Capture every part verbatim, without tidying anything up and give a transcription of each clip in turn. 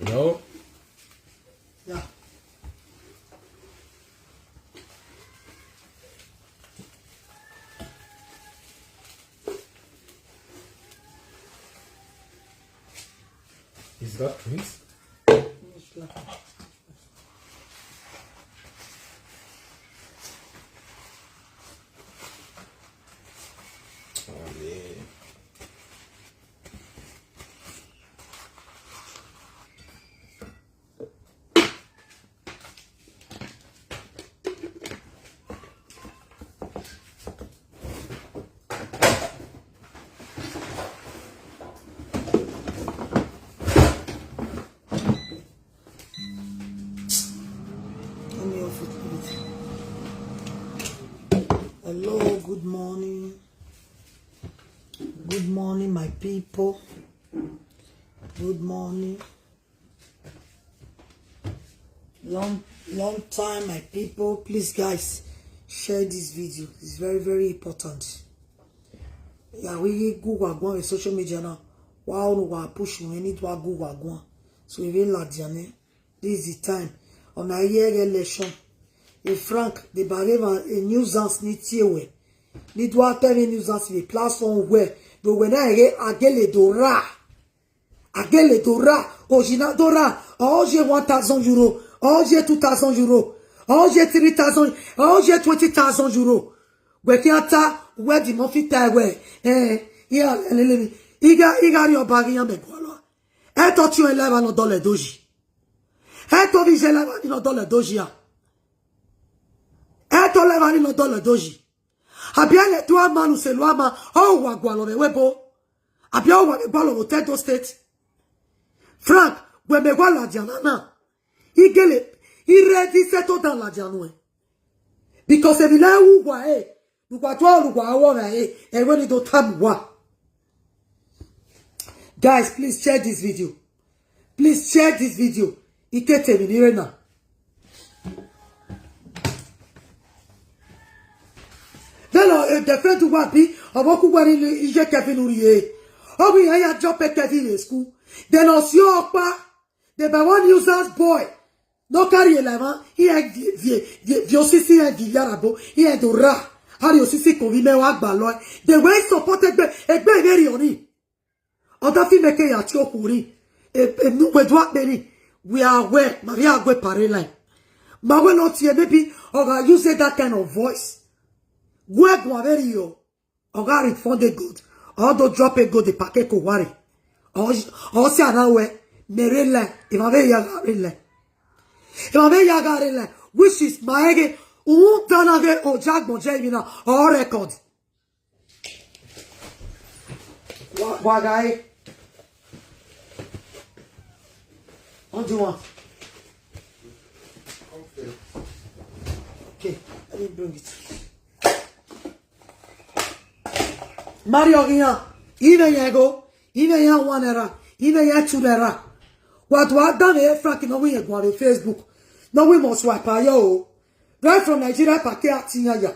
No. Yeah. Is that twins? Oh, yeah. Let me off it, please. Hello, good morning. Good morning, my people. Good morning. Long, long time, my people. Please, guys, share this video. It's very, very important. Yeah, we go wa go on social media now. Wa unu wa push we need wa go wa go on. So we will ladian. This is the time. On a year election. If Frank, the Bareva, a nuisance ni tie we. Ni do a tell me nuisance we plus somewhere. But when I get a gele do ra. A gele do ra, ojina do ra, ọ ye one thousand euro, ọ ye two thousand euro, ọ ye three thousand, ọ ye twenty thousand euro. Wẹ khian ta, wẹ di mọ fi ta wẹ, eh, iya lele mi. Iga, iga ri ọba ghi yan mẹ gualọ. Ẹ tọ tiọn lẹva nọ dọlẹ doji. Ẹ tọ vi jẹ lẹva ni nọ dọlẹ doji a. Ẹ tọ lẹva ni nọ dọlẹ doji. Abia le tu ama nu selu ama, ọ wa gualọ vbe webo. Abia wa vbe gualọ vbe Edo State. Frank, wẹ mẹ wa ladian na na. I gele, I ready settle down ladian nuẹn. Because emwi ne ẹ wu uwa e, ne uwa tuẹ ne uwa wọ vbe e, ẹvbo ni do tama uwa. Guys, please share this video. Please share this video. I ke te emwi ni rre na. Then, uh, the friend wa bi, ọ vbe ku wẹrẹ iye Kevin urhie. Ọ vbe iran ya drop Kevin vbe school. Then ọ si ọkpa. They by one useless boy. No carry a life, huh? He had the, the, the, the osisi had the yarabo. He had the ra. How the osisi ko vi me wa gba lo. The way he supported egbe, egbe very oni. Other female ke ya ti okuri. E, e, nu we do akperi. We are aware. Ma vbe a gue pare line. Ma we not here, maybe, or I use that kind of voice. Gue guan very yo. Ọ gha refund e gold, ọ do drop e gold, e package ko ware. Ọ, ọ si ana wẹ, mẹ rre line, emwa vbe ya gha rre line. Emwa vbe ya gha rre line, which is ma ẹghe, uhunmwu dan na ghe oja agbọn je emwi na, ọ record. Wa, wa gha re. What do you want? Okay, let me bring it. Mario Gian, even Yago, even Yan One Era, even Yan Two Era. What do I done here, Frank? No, we go on Facebook. No, we must swipe ayo. Right from Nigeria, Pake Atinya.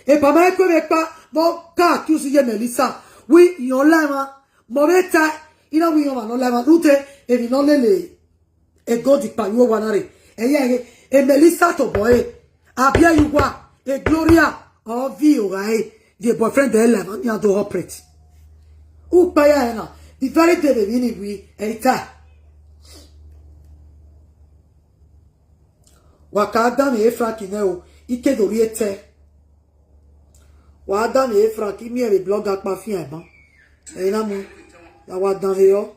Epa ma ekwe vbe kpa, vbe ọ ka accuse ye Melissa. Wi, iran ọla emwa, mọ vbe ta, I na wi iran ọmwa ne ọla emwa, rhunmwuda emwi ne ọ lele e gold kpa ye owa na rre. Ẹyẹ ẹghe, e Melissa tobọ ẹre, a biẹ ye uwa, e Gloria, ọ viọ ogha ẹre, the boyfriend ẹre la emwa ni a do operate. Ukpa ya ẹre na, the very day vbe emwi ni wi, ẹ i ta. Wa ka danmwẹ e Frank nẹ o, I ke do rhie etẹ. Wa danmwẹ e Frank, I miẹn vbe blogger kpa fian ẹban. Ẹ i na mu, ya wa danmwẹ ọ.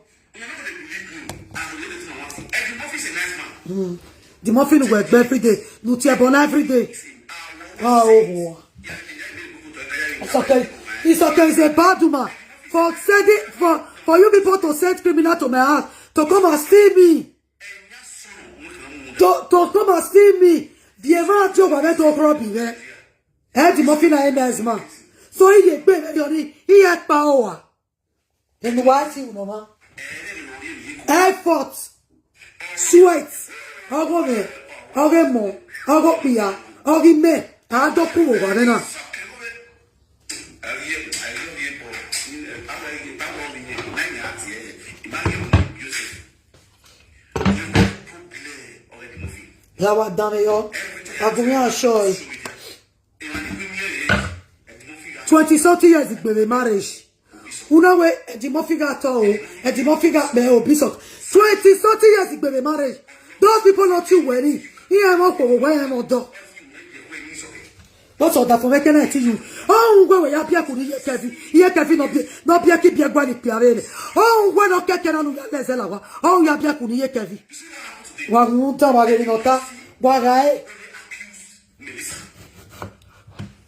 Mm. The muffin we gbe every day. Nu tie ẹbọ na every day. Ah, oh, oh. It's okay. It's okay. It's a bad woman. For sending, for, for you people to send criminal to my house to come and steal me. To, to come and see me. The amount you were to rob me. Eh, the muffin I am as man. So he dey pay me, he, he had power. And why see you, no man? Effort, sweat, ọgọ mẹ, ọgọ mọ, ọgọ kpia, ọgọ mẹ, a do ku wo wa na. Ẹghiẹ, ẹghiẹ ọghe bọ, ẹghiẹ, ẹghiẹ, ẹghiẹ, ẹghiẹ, ẹghiẹ, ẹghiẹ, ẹghiẹ, ẹghiẹ, ẹghiẹ, ẹghiẹ, ẹghiẹ, Ya wa danmwehọ, a gu mwẹ asọ ẹre. Twenty something years igbe vbe marriage. Una wẹ Eddie Murphy gha tọ o, Eddie Murphy gha kpẹ o, Bishop. Twenty something years igbe vbe marriage. Those people not too worry. Iran mọ kpogho wẹ iran mọ dọ. What's all that for making it to you? Oh, where we are, Biaku, ye Kevin. Ye Kevin, no be, no be, keep your granny, Piavele. Oh, where no keke na no ya leze la wa. Oh, ya Biaku, ye Kevin. Wa run down, wa get in, wa guy. Melissa,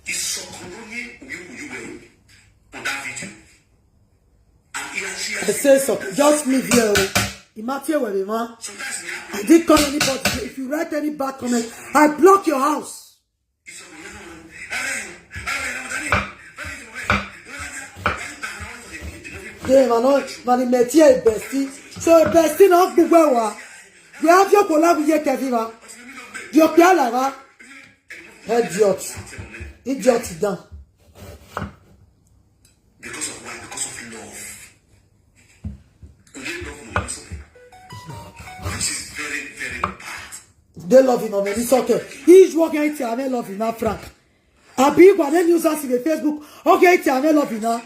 ìsọkàn ló ní òyìnbóyìnbó ẹ̀rù on that video. And he actually I say something, just leave here o. Imagine where we want. Sometimes we have I didn't call anybody. If you write any bad comment, I block your house. Dem, I know, man, he met here a bestie. So a bestie now, good well, wa. We have your collab with your Kevin, wa. Your piala, wa. Idiot. Idiot down. Because of why? Because of love. They love him, man. It's okay. He's working it, I love him, not Frank. Abi igua ne news asi vbe Facebook. Okay, it, I love him now.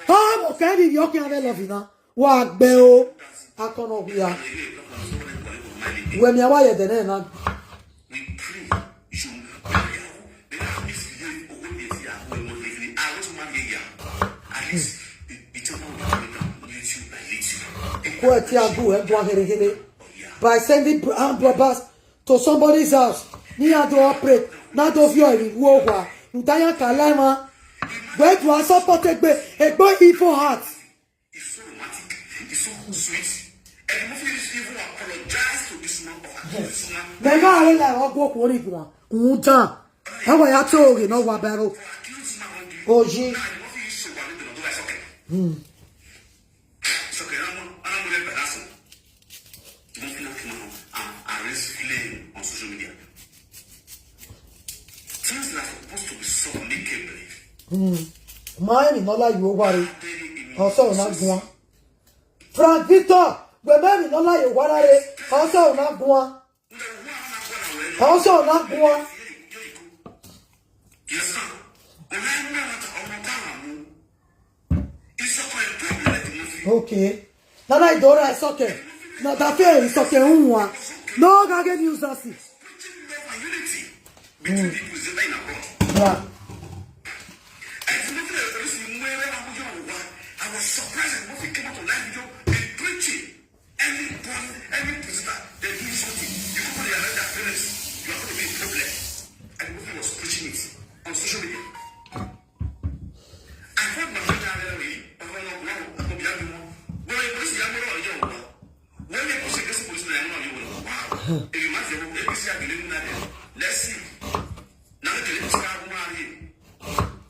Ah, okay, ni okay, I love him now. Wa gbe o. Akọnọ wia. Wẹ mi awa ye de ne na. We pray you should marry her. They have misbehave over the year. At least the, the children will come down little by little. Ku ẹ ti a gu ẹ gua here here. By sending br- armed robbers to somebody's house. Ni a do operate. Na do fi ọri wo wa. Udayan ka la ma. Where do I support egbe? Egbe evil heart. It's so romantic. It's so sweet. And Murphy even apologize to this man or accuse this man. Mẹ ma re la ọgua okhuo ni guan. Rhunmwuda. Ẹ wẹ ya te oghe ne ọ wa bẹro. For accuse this man on the Oyi. Now, Murphy is so worried, they don't do that, it's okay. Hmm. It's okay. I'm, I'm gonna embarrass him. Murphy now came out and, and raise flame on social media. Things that are supposed to be solved amicably. Hmm. Ma emwi ne ọ la ye owa re, ọ sẹ ọna guan. Frank Victor, wẹ ma emwi ne ọ la ye owa ra re, ọ sẹ ọna guan. Ọ sẹ ọna guan. Okay. Nana idora isọkẹ. Na da fe isọkẹ unwa. No ga get news asi. Yeah. Any presenter, they do something. You come and realize that parents, you are going to be a problem. And Murphy was preaching it on social media. I heard my friend Harry, when they police, I'm not, wow. If you must have A B C, I believe in that. Let's see. Now they police are married.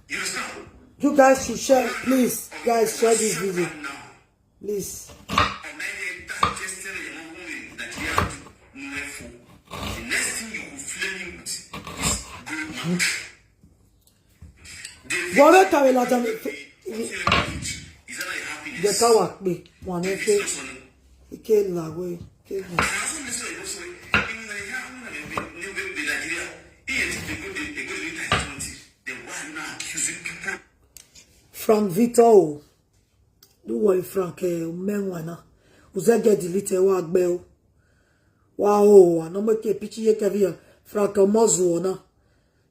You understand? You guys should share, please. Guys, share this video. Please. Wọ́n fẹ́ kàwé lọ́jọ́ mi. Jẹ́ ká wà pé wọ́n ní pé ike làwé ike làwé. Frank Victor o. Do worry, Frank, eh, mẹ wan na. Uzẹ get delete, wa gbe o. Wa o, a no make a picture ye Kevin. Frank, ọmọ zuọ na.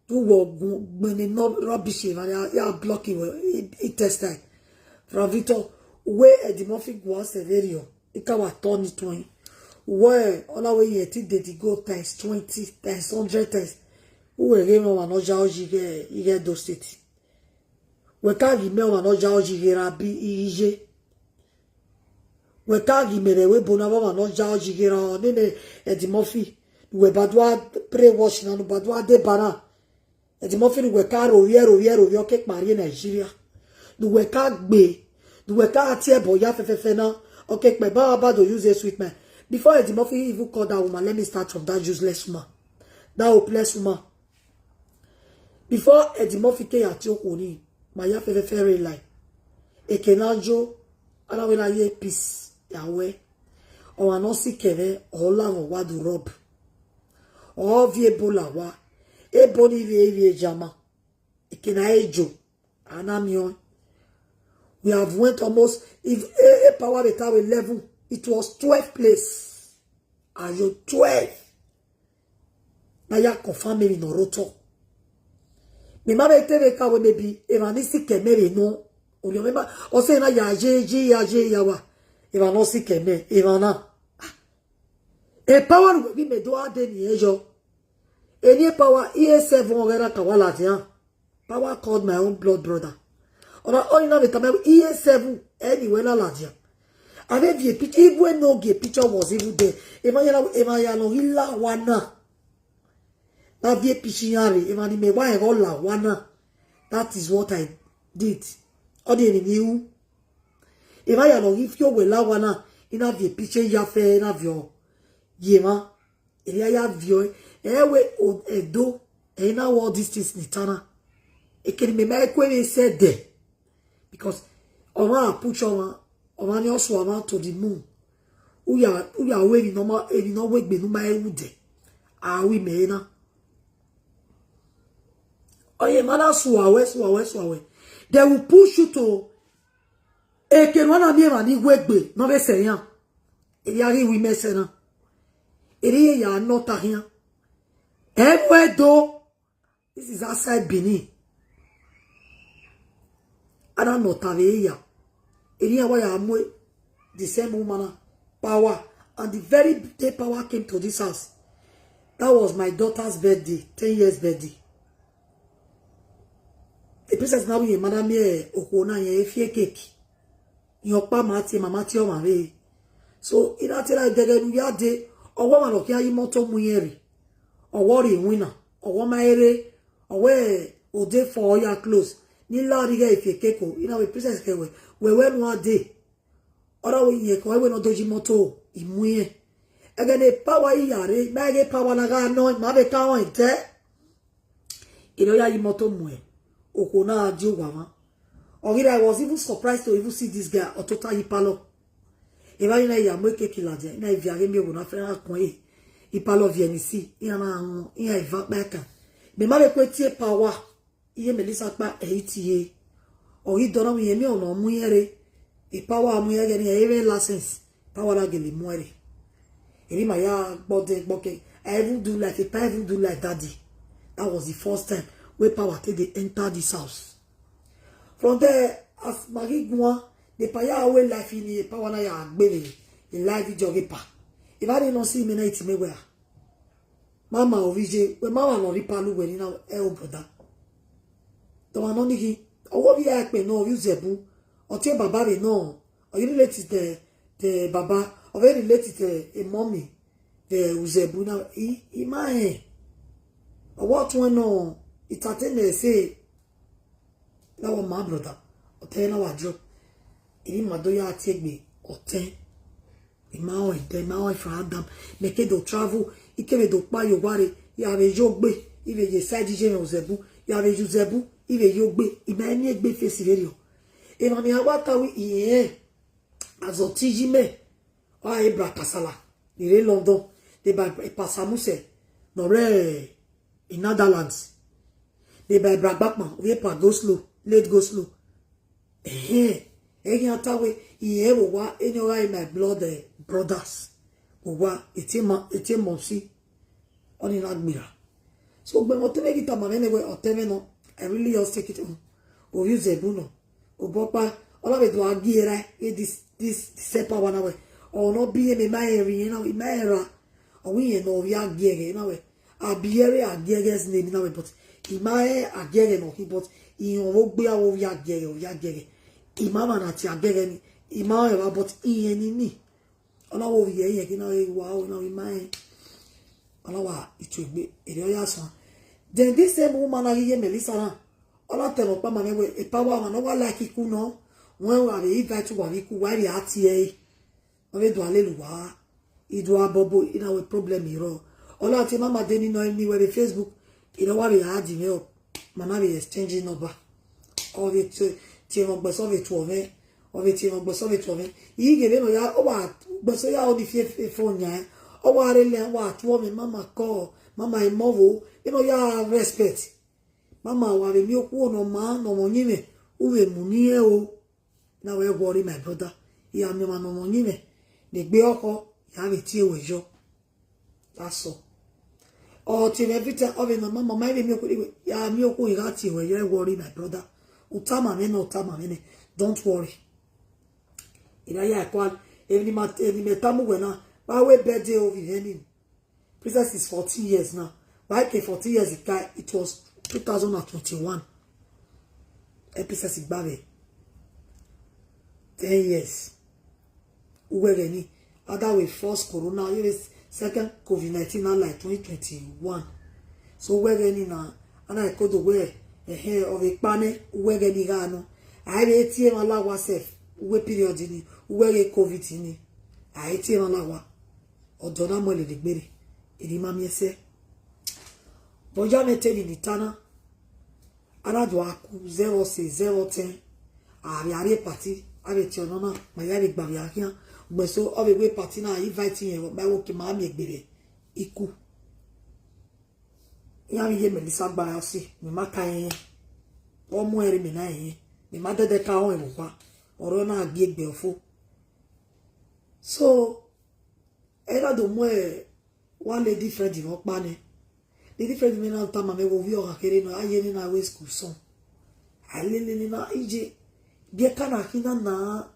Do wo gbene no rubbish, man. Ya, ya block him, he, he test time. Frank Victor, wẹ Eddie Murphy gua Severio. Ika wa turn it on. Wẹ, ọna wẹ ye ti dedi go times twenty, times hundred times. Uwẹ ghe mẹ wa no ja oji ghe, ighe Edo State. Wẹ ka ghi mẹ ọmwa ne ọ ya ọyi ghe ra bi iye. Wẹ ka ghi mẹ rẹ ẹvbo ebo na vbe ọmwa ne ọ ya ọyi ghe ra nene Eddie Murphy. Wẹ ba do a brainwash na, ne uba do a deba na. Eddie Murphy ne wẹ ka rovbiẹ, rovbiẹ, rovbiẹ, ọ ke kpa rrie Nigeria. Ne wẹ ka gbe, ne wẹ ka tie ẹbọ ya fẹfẹfẹ na, ọ ke kpa ba ba do use a sweet man. Before Eddie Murphy even call that woman, let me start from that useless woman, that hopeless woman. Before Eddie Murphy ke ya tie okhuo ni, ma ya fẹfẹfẹ rre line. Eke na yo, ana wẹ na ye peace ya wẹ. Ọmwa ne ọ sikẹ mwẹ, ọ la mwẹ wa do rob. Ọ viọ ebo la owa. Ebo ni vbe ivie jama. Ekena ejo, a na miẹn ọẹn. We have went almost, if e, e power vbe ta vbe eleven, it was twelve place. Ayo twelve. Na ya confirm emwi ne ọ rre otọ. Mẹ ma vbe te vbe ka wẹ maybe emwa ni sikẹ mẹ vbe nọ. Orhiọn mwẹ ma, ọ sẹ na ya ye, ye, ya ye, ya wa. Emwa ne ọ sikẹ mẹ, emwa na. E power ne uwẹ ghi mẹ do a de ni yọ. Eni e power, E A seven ọghe na ka wa ladian. Power called my own blood brother. Ọna, ọni na vbe tama E A seven, eni wẹ na ladian. A vbe viọ picture, even no gie picture was even there. Emwa ya, emwa ya nọ ghi la owa na. Na viọ picture iran rre, emwa ni mẹ wa ẹghẹ ọ la owa na. That is what I did. Ọ di emwi ni ru. Emwa ya nọ ghi fi owẹ la owa na, I na viọ picture ya fẹ, I na viọ ye emwa. Erriọ a ya viọ ẹre, ẹ wẹ o, Ẹdo, ẹ i na wẹ all these things ni ta na. Ekene mẹ ma ku emwi sẹ dẹ. Because ọmwa a push ọmwa, ọmwa ni ọ sua ọmwa to the moon. U ya, u ya ru emwi ne ọ ma, emwi ne ọ wegbe ne u ma ru dẹ. A ru imẹ na. Ọ ye emwa na sua wẹ, sua wẹ, sua wẹ. They will push you to, ekene uwa na miẹn emwa ni wegbe ne ọ vbe sẹ iran. Erriọ a ghi ru imẹ sẹ na. Erriọ iran ya nọ ọta khian. Ẹ mu Ẹdo. This is outside Benin. A na nọ ọta vbe ya. Erriọ iran wa ya mu the same woman na power. And the very day power came to this house, that was my daughter's birthday, ten years birthday. The princess na wẹ iran ma na miẹn okhuo na, iran i fi cake. Iran ọkpa ma tie, ma ma tie ọmwa vbe. So, I na tie ẹre ẹdẹghẹ ne u ya dee, ọ wẹ ọmwa ne ọ khian ye imoto mu irẹn rre. Ọ wẹ ọ rrie iwinna, ọ wẹ ọ ma rre, ọ wẹ ode fọ ọ ya close. Ne I la ọre ighẹ e fi cake o, I na wẹ princess khẹ wẹ, wẹ wẹ ne u gha dee. Ọ na wẹ irẹn ke ọ wẹ ne ọ do ye imoto, I mu irẹn. Ẹghẹ ne power ya rre, ma ghe power na gha nọ, ma vbe ka rẹn ẹdẹ. Erriọ ọ ya ye imoto mu okhuo na die owa mwa. Ọ ghi ra, I was even surprised to even see this guy, ọ tota ye parlour. Evba ni na ya mu cake ladian, I na viọ ghe miẹn okhuo na fẹ na kun ẹre. Parlour viẹ ni si, iran na rọnmwẹ, iran eva kpa ẹkan. Mẹ ma vbe kue tie power, iye Melissa kpa, ẹ i tie. Ọ ghi dọnọ wẹ irẹn miẹn ọmwa ne ọ mu irẹn rre. Power mu irẹn ẹghẹ ne irẹn i vbe license, power na gele mu ẹre. Erriọ ima ya gbọdẹ gbọkẹ. I even do like, I even do like daddy. That was the first time wey power take dey enter this house. From there, as ma ghi guan, the pa ya wẹ life ni, power na ya gbe vbe life jọ ghe pa. Evba ni nọ si imẹ na, I tie mẹ wẹ a. Mama, ovbi iye, wẹ ma wa nọ rre ipalu wẹ ni na, ẹ o brother. Dọmwa nọ ni ghi, ọ wẹ ovbi ẹkpẹn nọ, ovbi Uzẹbu, ọ tie baba vbe nọ, ọ ye relate te, te baba, ọ vbe relate te e mummy, te Uzẹbu na, I, I ma rẹn. Ọ wẹ ọ tuẹn nọ, I ta te nẹ ẹse, na wẹ ma brother, ọtẹn na wa drop. Erriọ ima do ya tie egbe, ọtẹn. I ma rẹn ẹdẹ, I ma rẹn from Adam. Mẹ ke do travel, I kevbe do kpa ye owa rre, ya vbe ye ogbe, I vbe ye side iye mwẹ Uzẹbu, ya vbe ye Uzẹbu, I vhe ye ogbe, I ma miẹn egbe face vberriọ. Emwa ni a wa ta wẹ irẹn, azọ te iye mwẹ, ọ gha re bra Kasala, ni rre London, de ba Epa Samusẹ, ne ọ rre Netherlands, de ba bra Gbakpan, ovbi Epa Go Slow, late Go Slow. Ẹhẹn, ẹ ghi a ta wẹ, irẹn vbe owa, eni ọ gha re my blood, eh, brothers. Vbe owa, etie ma, etie mumsy. Ọni na gberra. So, ugbẹn mwẹ ọtẹn mwẹ ghi tama mwẹ nẹ wẹ, ọtẹn mwẹ nọ, I really just take it on. Ovbi Uzẹbu nọ. Obọ ọkpa, ọ na vbe do a gie rae, eh, this, this, this power na wẹ. Ọ nọ bi irẹn, mẹ ma rẹn rre irẹn na, I ma rẹn ra. Ọ wẹ irẹn nọ, ovbi Agiẹghẹ na wẹ. A bi ẹre Agiẹghẹ name na wẹ, but I ma rẹn Agiẹghẹ nọ khin, but I rẹn vbe ogbe avbe ovbi Agiẹghẹ, ovbi Agiẹghẹ. I ma mwa na tie Agiẹghẹ ni, I ma rẹn evba, but irẹn ni ni. Ọ na wẹ ovbi irẹn, irẹn khin na ghe wa, ọ na wẹ I ma rẹn. Ọ na wa itu egbe, erriọ ọ ya suẹn. Then this same woman na ghi ye Melissa na, ọ na tama ọkpa ma mwẹ wẹ, epa wa, ọmwa ne ọ wa like iku nọ, wẹ wa vbe invite uwa vbe iku, wa vbe a tie ẹre. Ọ vbe do a lele uwa, I do a bọbọ, I na wẹ problem I rrọọ. Ọ na tie mama de ni nọ ni wẹ vbe Facebook, I na wa vbe add mwẹ up, ma na vbe exchange number. Ọ vbe tie, tie mwẹ ọgbẹsẹ, ọ vbe tuọ mwẹ. Ọ vbe tie mwẹ ọgbẹsẹ, ọ vbe tuọ mwẹ. I ghe vbene ọ ya, ọ wa, ọgbẹsẹ ya, ọ ni fi efe yan. Ọ wa rre lẹ, ọ wa tuọ mwẹ, mama call, Mama, emọ vbo, vbene ọ ya respect. Mama, wa vbe miẹn okhuo ne ọ maa ne ọ mwẹ uyinmwẹ, u vbe mu ne irẹn o. Na wẹ worry my brother. I gha miẹn ọmwa ne ọ mwẹ uyinmwẹ ne egbe ọkhọ, ya vbe tie wẹ yọ. That's all. Ọ tie mwẹ every time, ọ vbe nọ, mama, ma vbe miẹn okhuo, ya miẹn okhuo, I gha tie wẹ yọ, worry my brother. U tama mwẹ nẹ, u tama mwẹ nẹ. Don't worry. I na ya kua, emwi ne ima, emwi ne imẹ tama uwẹ na, vbe a wẹ birthday ovbi mwẹ ni. Princess is fourteen years now. Why ke fourteen years ago? It was two thousand and twenty-one. Eh, Princess gba vbe ten years. Uwẹ ghẹ ni, other way first corona, ye second covid nineteen na like twenty twenty-one. So uwẹ ghẹ ni na, ana ekodo wẹ, ehe, ọ vbe kpa nẹ, uwẹ ghẹ ni gha nọ. A i vbe tie emwa la owa sef, uwẹ period ni, uwẹ ghẹ covid ni. A i tie emwa la owa. Ọdọ na mu ẹlẹdẹ gbere, erha ima miẹn sẹ. But ya mwẹ te ni ta na, a na do a ku zẹ vbe ọse, zẹ vbe ọtẹn, a vbe a rrie party, a vbe tie ọnọ na, ma ya vbe gba vbe a khian. Ugbẹn so, ọ vbe wẹ party na, a invite irẹn, ma wo ke ma miẹn egbe vbe iku. Iran vbe ye Melissa gba ra ọse, mẹ ma ka irẹn. Ọ mu ẹre mẹ na irẹn, mẹ ma dẹdẹ ka rọnrẹn vbe owa, ọre ọ na gie egbe ọfo. So, ẹ na do mu one lady friend mwẹ ọkpa nẹ. Lady friend mwẹ na tama mwẹ wẹ ovbi ọghan kherhe nọ, a ye ne na ru school sọn. A lele ne na iye, biẹ ka na khin na na,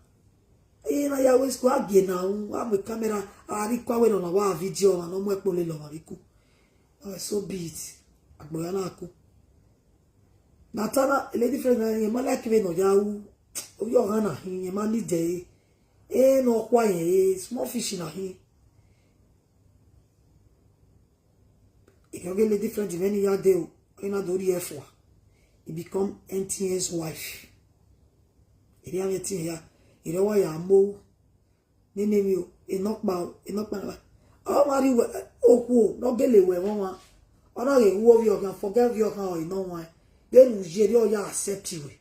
e na ya ru school, a gie na ru, a mu camera, a rhie ikua wẹ ne ọ na wa video ọmwa ne ọ mu ẹkpo lele ọmwa vbe iku. Ọ so be it, agbọn ya na ku. Na ta na, lady friend na, irẹn ma like vbene ọ ya ru, ovbi ọghan na khin, irẹn ma need ẹre. E ne ọ khua irẹn re, small fish na khin. If you get lady friend, if any ya de o, you na do the F one. He become M T N's wife. Ere a vbe tie ya, ere wa ya mo. Nene mi o, enọkpa o, enọkpa na. Ọ ma rhie wẹ, okhuo ne ọ gele wẹ vbe ọmwa. Ọ na ghe ru ovbi ọghan, forget ovbi ọghan ọre nọ wan. Vbene u ye, erriọ ọ ya accept wẹ.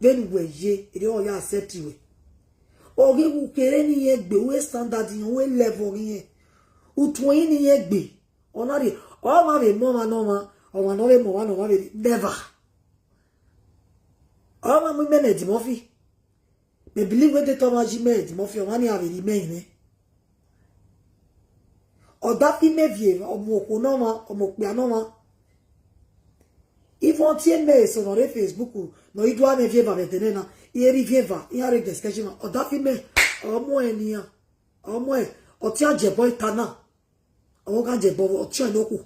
Vbene uwẹ ye, erriọ ọ ya accept wẹ. Ọ ghi wu kere ne irẹn gbe, u standard irẹn, u level irẹn. U tuẹn ne irẹn gbe. Ọ na rhie, ọ ma vbe mu ọmwa ne ọmwa, ọmwa ne ọ vbe mu ọmwa ne ọmwa vbe rhie, never. Ọ ma mu imẹ ne Eddie Murphy. Mẹ believe wẹ de te ọmwa yi mẹ Eddie Murphy, ọmwa ni a vbe rhie imẹ rinmwẹ. Ọ da fi mẹ viẹ, ọ mu okhuo ne ọmwa, ọ mu okpia ne ọmwa. Even tie mẹ eso ne ọ rre Facebook, ne ọ i do a mwẹ viẹ eva vbe ẹdẹnẹ na, I rhie viẹ eva, iran rre description na, ọ da fi mẹ, ọ mu ẹn ne iran, ọ mu ẹn, ọ tian je ẹbọ ita na. Ọ gha je ẹbọ, ọ tian ne okhuo.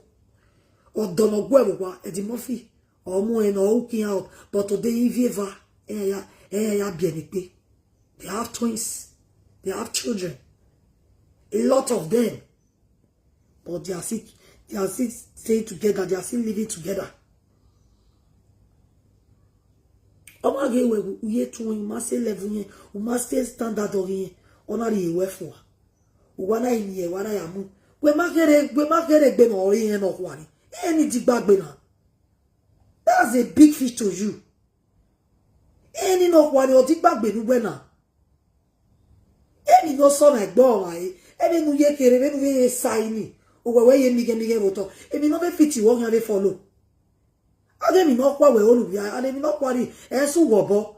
Ọ dọlọ guẹ vbe owa, Eddie Murphy, ọ mu ẹn ne ọ ru kian, but today I viẹ eva, ẹ ya, ẹ ya biẹ ne ikpe. They have twins. They have children. A lot of them. But they are still, they are still staying together. They are still living together. Ọ ma ghe wẹ, u ye tuẹn, u ma stay level irẹn, u ma stay standard ọghe irẹn, ọ na rhie wẹ fua. Uwa na i miẹn, wa na ya mu. Wẹ ma kherhe, wẹ ma kherhe egbe ne ọ re irẹn ne ọ khuani. Irẹn ni digbagbe na. That's a big fish to you. Irẹn ni ne ọ khuani, ọ digbagbe ne uwẹ na. Emwi ne ọ sọ na egbe ọmwa re, emwi ne u ye kherhe, vbene u ye sa ini, uwẹ wẹ ye mighẹ mighẹ vbe otọ, emwi ne ọ vbe fit wẹ ọ khian vbe follow. A ghe emwi ne ọ khuẹ wẹ unu vbia, and emwi ne ọ khuẹ ni, ẹ sẹ uwẹ obọ.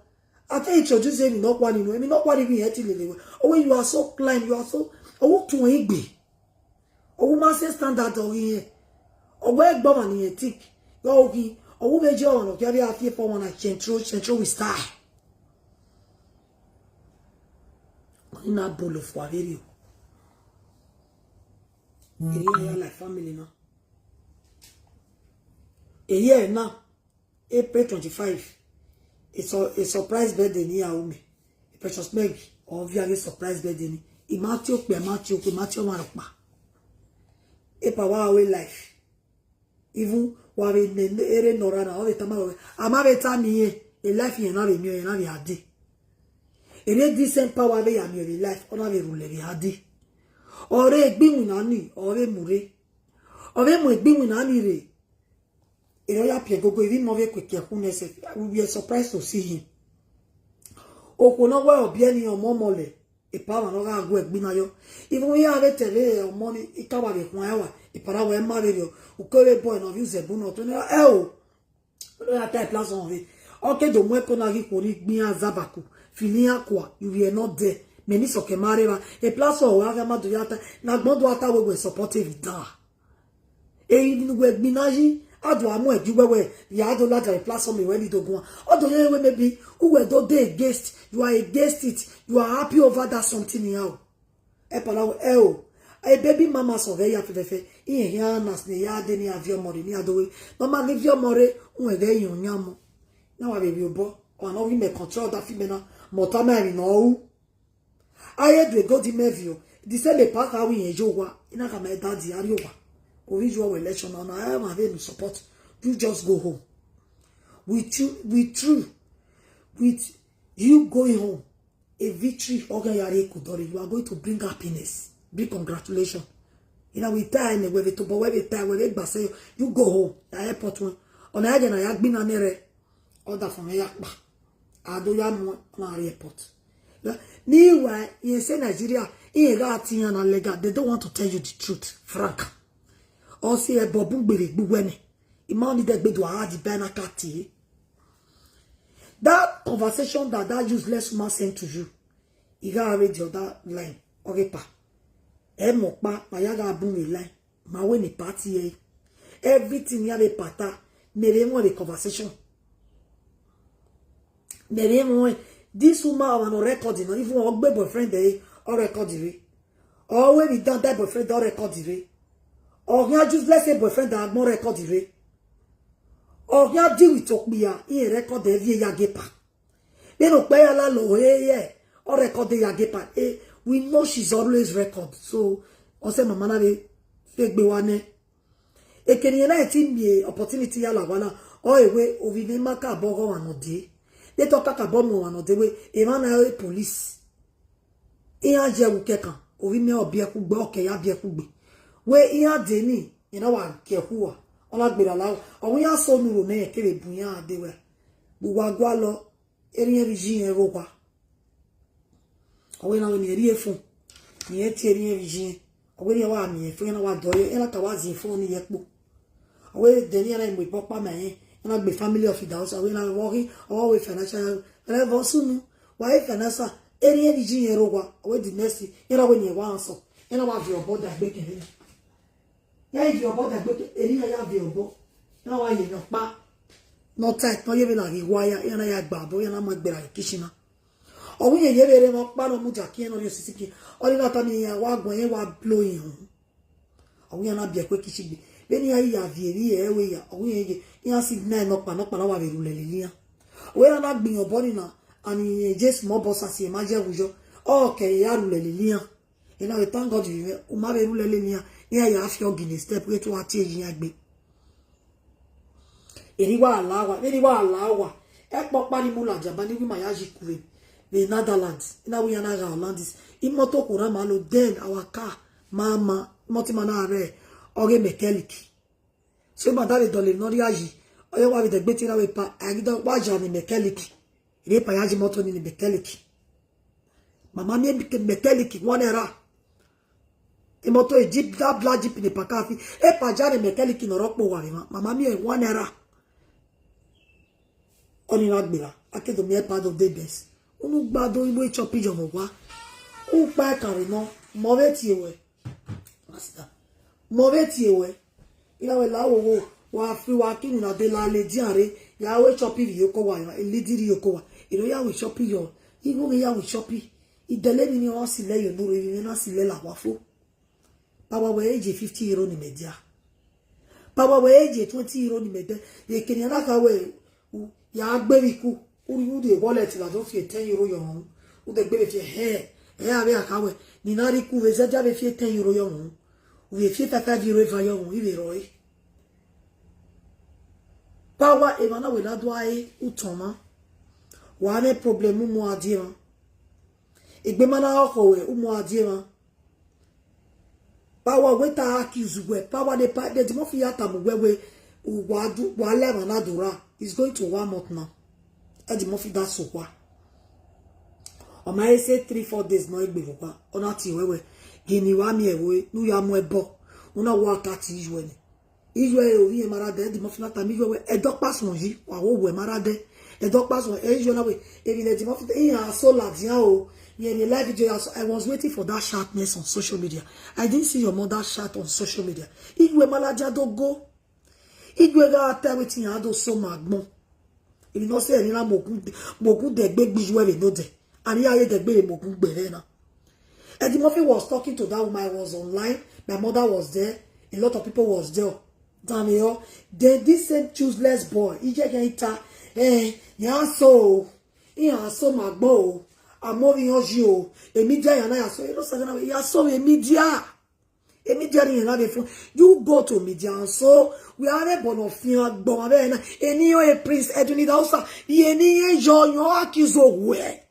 I can introduce emwi ne ọ khuẹ ni nu, emwi ne ọ khuẹ ni vbe irẹn ti lele wẹ. Oh, you are so climb, you are so, ọ wu tuẹn igbe. Ọ wu ma se standard ọghe irẹn. Ọ wẹ egbe ọmwa ne irẹn think. Ọ ghi, ọ wu vbe je ọmwa ne ọ khian vbe a fi four one nine central, central with style. Ọ ni na bolo fua vberriọ. Eri ya like family na. Eye na, April twenty-five, a su-, a surprise birthday ne iran ru mẹ. Precious Meg, ọ viọ ghe surprise birthday ni. I ma tie okpia, I ma tie okhuo, I ma tie ọmwa rhọkpa. Epa wa ru life. Even wa vbe nẹ erha ne ọ ra na, ọ vbe tama wẹ, a ma vbe tama irẹn, a life irẹn na vbe miẹn, irẹn na vbe a dee. Ere decent power vbe ya miẹn vbe life, ọ na vbe rhulẹ vbe a dee. Ọ re egbe iwinna ni, ọ vbe mu rre. Ọ vbe mu egbe iwinna ni rre. Erha ọ ya piẹ gogo, ivbi mẹ ọ vbe kuekiẹ khu nẹ sẹ, we were surprised to see him. Okhuo ne ọ wẹ ọ biẹ ni ọmọ ọmọ lẹ, epa ọmwa ne ọ gha gu ẹgbin na yọ. Even iran vbe te vbe ọmọ ni, I ka wa vbe khuan ẹwa, Para wẹ ma vberriọ, uko vbe bọe ne ọ viọ uzẹbu ne ọ tuẹ ne ẹ o. Ọ ya ta Plason vbe. Ọ ke do mu ẹko na ghi khuo ni gbe iran zabaku, fili iran kua, you were not there. Mẹ ni sọkẹ ma rre evba. Plason ọre a gha ma do ya ta, ne agbọn do a ta wẹ wẹ supportive da. Eyi ni wẹ gbinna yi, a do a mu ẹgi wẹ wẹ, ya do ladian Plason wẹ ni do guan. Ọ do ye wẹ maybe, uwẹ do dey against, you are against it, you are happy over that something iran o. Ẹ para wẹ, ẹ o. A baby mama sẹ ọghẹ ya fẹfẹfẹ, iran khian na sẹ ne ya de ne iran viọ ọmọ rre, ne iran do wẹ. Ne ọ ma ghi viọ ọmọ rre, uwẹ ghẹ yan yan mọ. Na wa vbe vbiẹ obọ, ọmwa ne ọ ghi mẹ control da fi mẹ na, mẹ ọta ma emwi ne ọ ru. A ye do egodi mẹ viọ, the same pa kha wẹ irẹn ye owa, I na khama daddy, a rrie owa. Ovbi you our election na, na ẹ ma vbe nu support. You just go home. With you, with you, with you going home, a victory, ọ gha ya rrie eku dọrre, you are going to bring happiness. Big congratulations. You know, we tie in a way, to boy, we tie, we gba sẹ, you go home. Na airport wẹ. Ọna ya ghe na ya gbinna nẹ rẹ. Order from ya kpa. A do ya mu na rrie airport. Meanwhile, in say Nigeria, in gha ti yan na legal, they don't want to tell you the truth, frank. Ọ si ẹbọ bun gbere gbe uwẹ nẹ. I ma ni dẹgbe do a di bẹ na ka tie. That conversation that that useless woman sent to you, I gha read the other line, ọ ghe pa. Ẹ mọ ọkpa, ma ya gha bun vbe line. Ma wẹ ne party ẹre. Everything ya vbe pata, mẹ vbe wọn vbe conversation. Mẹ vbe wọn, this woman, ọmwa ne ọ record nọ, even ọ gbe boyfriend ẹre, ọ record rre. Ọ wẹ vbe dandan boyfriend, ọ record rre. Ọ khian useless boyfriend agbọn, ọ record rre. Ọ khian deal with okpia, iran record ẹre vbe ya ghe pa. Vbene okpia ya la lọ he ye, ọ record ya ghe pa. Eh, we know she's always record. So, ọ sẹ mama na vbe fegbe wa nẹ. Ekene na ti miẹn opportunity ya la owa na, ọ e wẹ ovbi mwẹ ma kakabọ ghe ọmwa ne ọ dee. De te ọ kakabọ mu ọmwa ne ọ dee wẹ, emwa na re police. Iran ye ẹwu kẹkan, ovbi mwẹ ọ biẹ kugbe, ọ ke ya biẹ kugbe. Wẹ iran dee ni, iran wa kie ẹkhu uwa, ọ na gberra la, ọ wẹ iran so ne uro nẹ, kevbe bu iran dee wẹ. Vbe uwa gualọ, erriọ vbe iye irẹn rre owa. Ọ wẹ na wẹ ne irẹn rhie fun, ne irẹn tie erriọ vbe iye irẹn. Ọ wẹ ne iran wa miẹn fun, iran na wa dọyọ, iran na ka wa zin fun ni ye ẹkpo. Ọ wẹ de ne iran na mu egbe ọkpa ma irẹn, iran na gbe family of Idahosa, ọ wẹ na vbe ọ ghi, ọ wẹ financial, ẹrẹ vbe ọ sunu, wa re financial, erriọ vbe iye irẹn rre owa, ọ wẹ the next thing, iran na wẹ ne iran wa answer, iran na wa viọ obọ dagbe kẹrẹ na. Ya i viọ obọ dagbe kẹrẹ, erriọ iran ya viọ obọ, iran na wa ye emwi ọkpa, ne ọ tight, ne ọ ye vbe na ghi wa ya, iran na ya gba obọ, iran na mu ẹgbẹe ra ye kitchen na. Ọ wẹ irẹn ye vbe rre emwa ọkpa ne ọ mudia kie ne ọ rhie osisi kie, ọ rhie na tama iran wa guan, iran wa blo irẹn uhunmwu. Ọ wẹ iran na biẹ ẹkue kitchen gbe. Vbene iran ya viẹ vbe ẹre wẹ ya, ọ wẹ irẹn ye, iran si na nọkpa, nọkpa na wa vbe rhulẹ lele iran. Ọ wẹ iran na gbe iran obọ ni na, and irẹn je small boxers, irẹn ma ye ẹwu yọ. Ọ kẹ ya rhulẹ lele iran. Ena vbe thank God vbe mwẹ, u ma vbe rhulẹ lele iran, iran ya fiọ Guinness step ghe te uwa tie ye iran egbe. Erriọ wa la owa, erriọ wa la owa. Ẹkpo ọkpa ni mu ladian ba ni wẹ ima ya yi ku vbe, vbe Netherlands. I na wẹ iran na gha Hollandis. Imoto khuo rran ma lo, then our car, ma ma, imoto ima na rre, ọ ghe mechanic. So ima da vbe dọlọ emwi ne ọ rhia yi. Ọ ye wa vbe dẹgbe te iran vbe pa, a ghi dọ wa ya ne mechanic. Rhie pa ya yi imoto ni ne mechanic. Mama miẹn mechanic one naira. Imoto e jeep, that black jeep ne paka fi. E pa ya ne mechanic ne ọ rre ọkpọ owa vbe emwa. Mama miẹn one naira. Ọni na gberra. A ke do miẹn pa do dey best. Unu gba do iwe chop iyọ vbe owa. U kpa ẹkan rre nọ, mọ vbe tie wẹ. Master. Mọ vbe tie wẹ. Iran wẹ la wowo, wa fi wa kinu na de la ladian rre, ya wẹ chop iyọ oko wa, ya lady iyọ oko wa. Iro ya wẹ chop iyọ, igho ghe ya wẹ chop. Idẹlẹ emwi ni ọ silẹ ye onurho, emwi mwẹ na silẹ la owa fo. Pa wa wẹ eje fifty euro ni mẹ dia. Pa wa wẹ eje twenty euro ni mẹ dia. Ye kene na kha wẹ, u ya gbe vbe iku, u rhie, u rhie wallet la do fi ten euro yọ rhunmwu. U de gbe vbe fi, hẹ, ẹ, avbe a kha wẹ, ne I na rhie iku vbe zẹ dia vbe fi ten euro yọ rhunmwu. U vbe fi five five euro eva yọ rhunmwu, I vbe rrọọ ẹre. Pa wa emwa na wẹ na do a re utọn mwa. Wa mwẹ problem, u mu a die mwa. Egbe ma na khọ wẹ, u mu a die mwa. Pa wa wẹ te a accuse wẹ, pa wa de pa, de Eddie Murphy ya tama uwẹ wẹ, wa du, wa la emwa na do ra, it's going to one month now. Eddie Murphy da sẹ owa. Ọ ma he say three, four days nọ egbe vbe owa, ọ na tie wẹ wẹ, gini wa miẹn ẹvbo ne u ya mu ẹbọ, Una wa ta ti iyuẹ nẹ. Iyuẹ re ovbi irẹn ma rre adẹ, Eddie Murphy na tama iyuẹ wẹẹ, ẹdẹ ọkpa suẹn yi, wa wo wẹ ma rre adẹ. Ẹdẹ ọkpa suẹn, iyuẹ na wẹẹ, emwi ne Eddie Murphy, iran so ladian o. Irẹn vbe live video ya so, I was waiting for that sharpness on social media. I didn't see your mother sharp on social media. Iyuẹ ma ladian do go. Iyuẹ gha ta wetin iran do so ma agbọn. Emwi ne ọ sẹ emwi na mu ogun, mu ogun dẹgbe gbe iyuẹ vbe nodẹ. And iran ye dẹgbe vbe mu ogun gbe ẹre na. Eddie Murphy was talking to that woman. I was online. My mother was there. A lot of people was there. Damn it all. Then this same useless boy, he just get ita. Eh, ya so. Iran so ma gbọ o. Amọ vbe iran yi o. E media ya na ya so. E no sa na ya so e media. E media ni na be fun. You go to media and so we are able to find gbọ ma be na. Eni yo e Prince Edwin Idahosa. Ye ni ye yo yo accuse owe.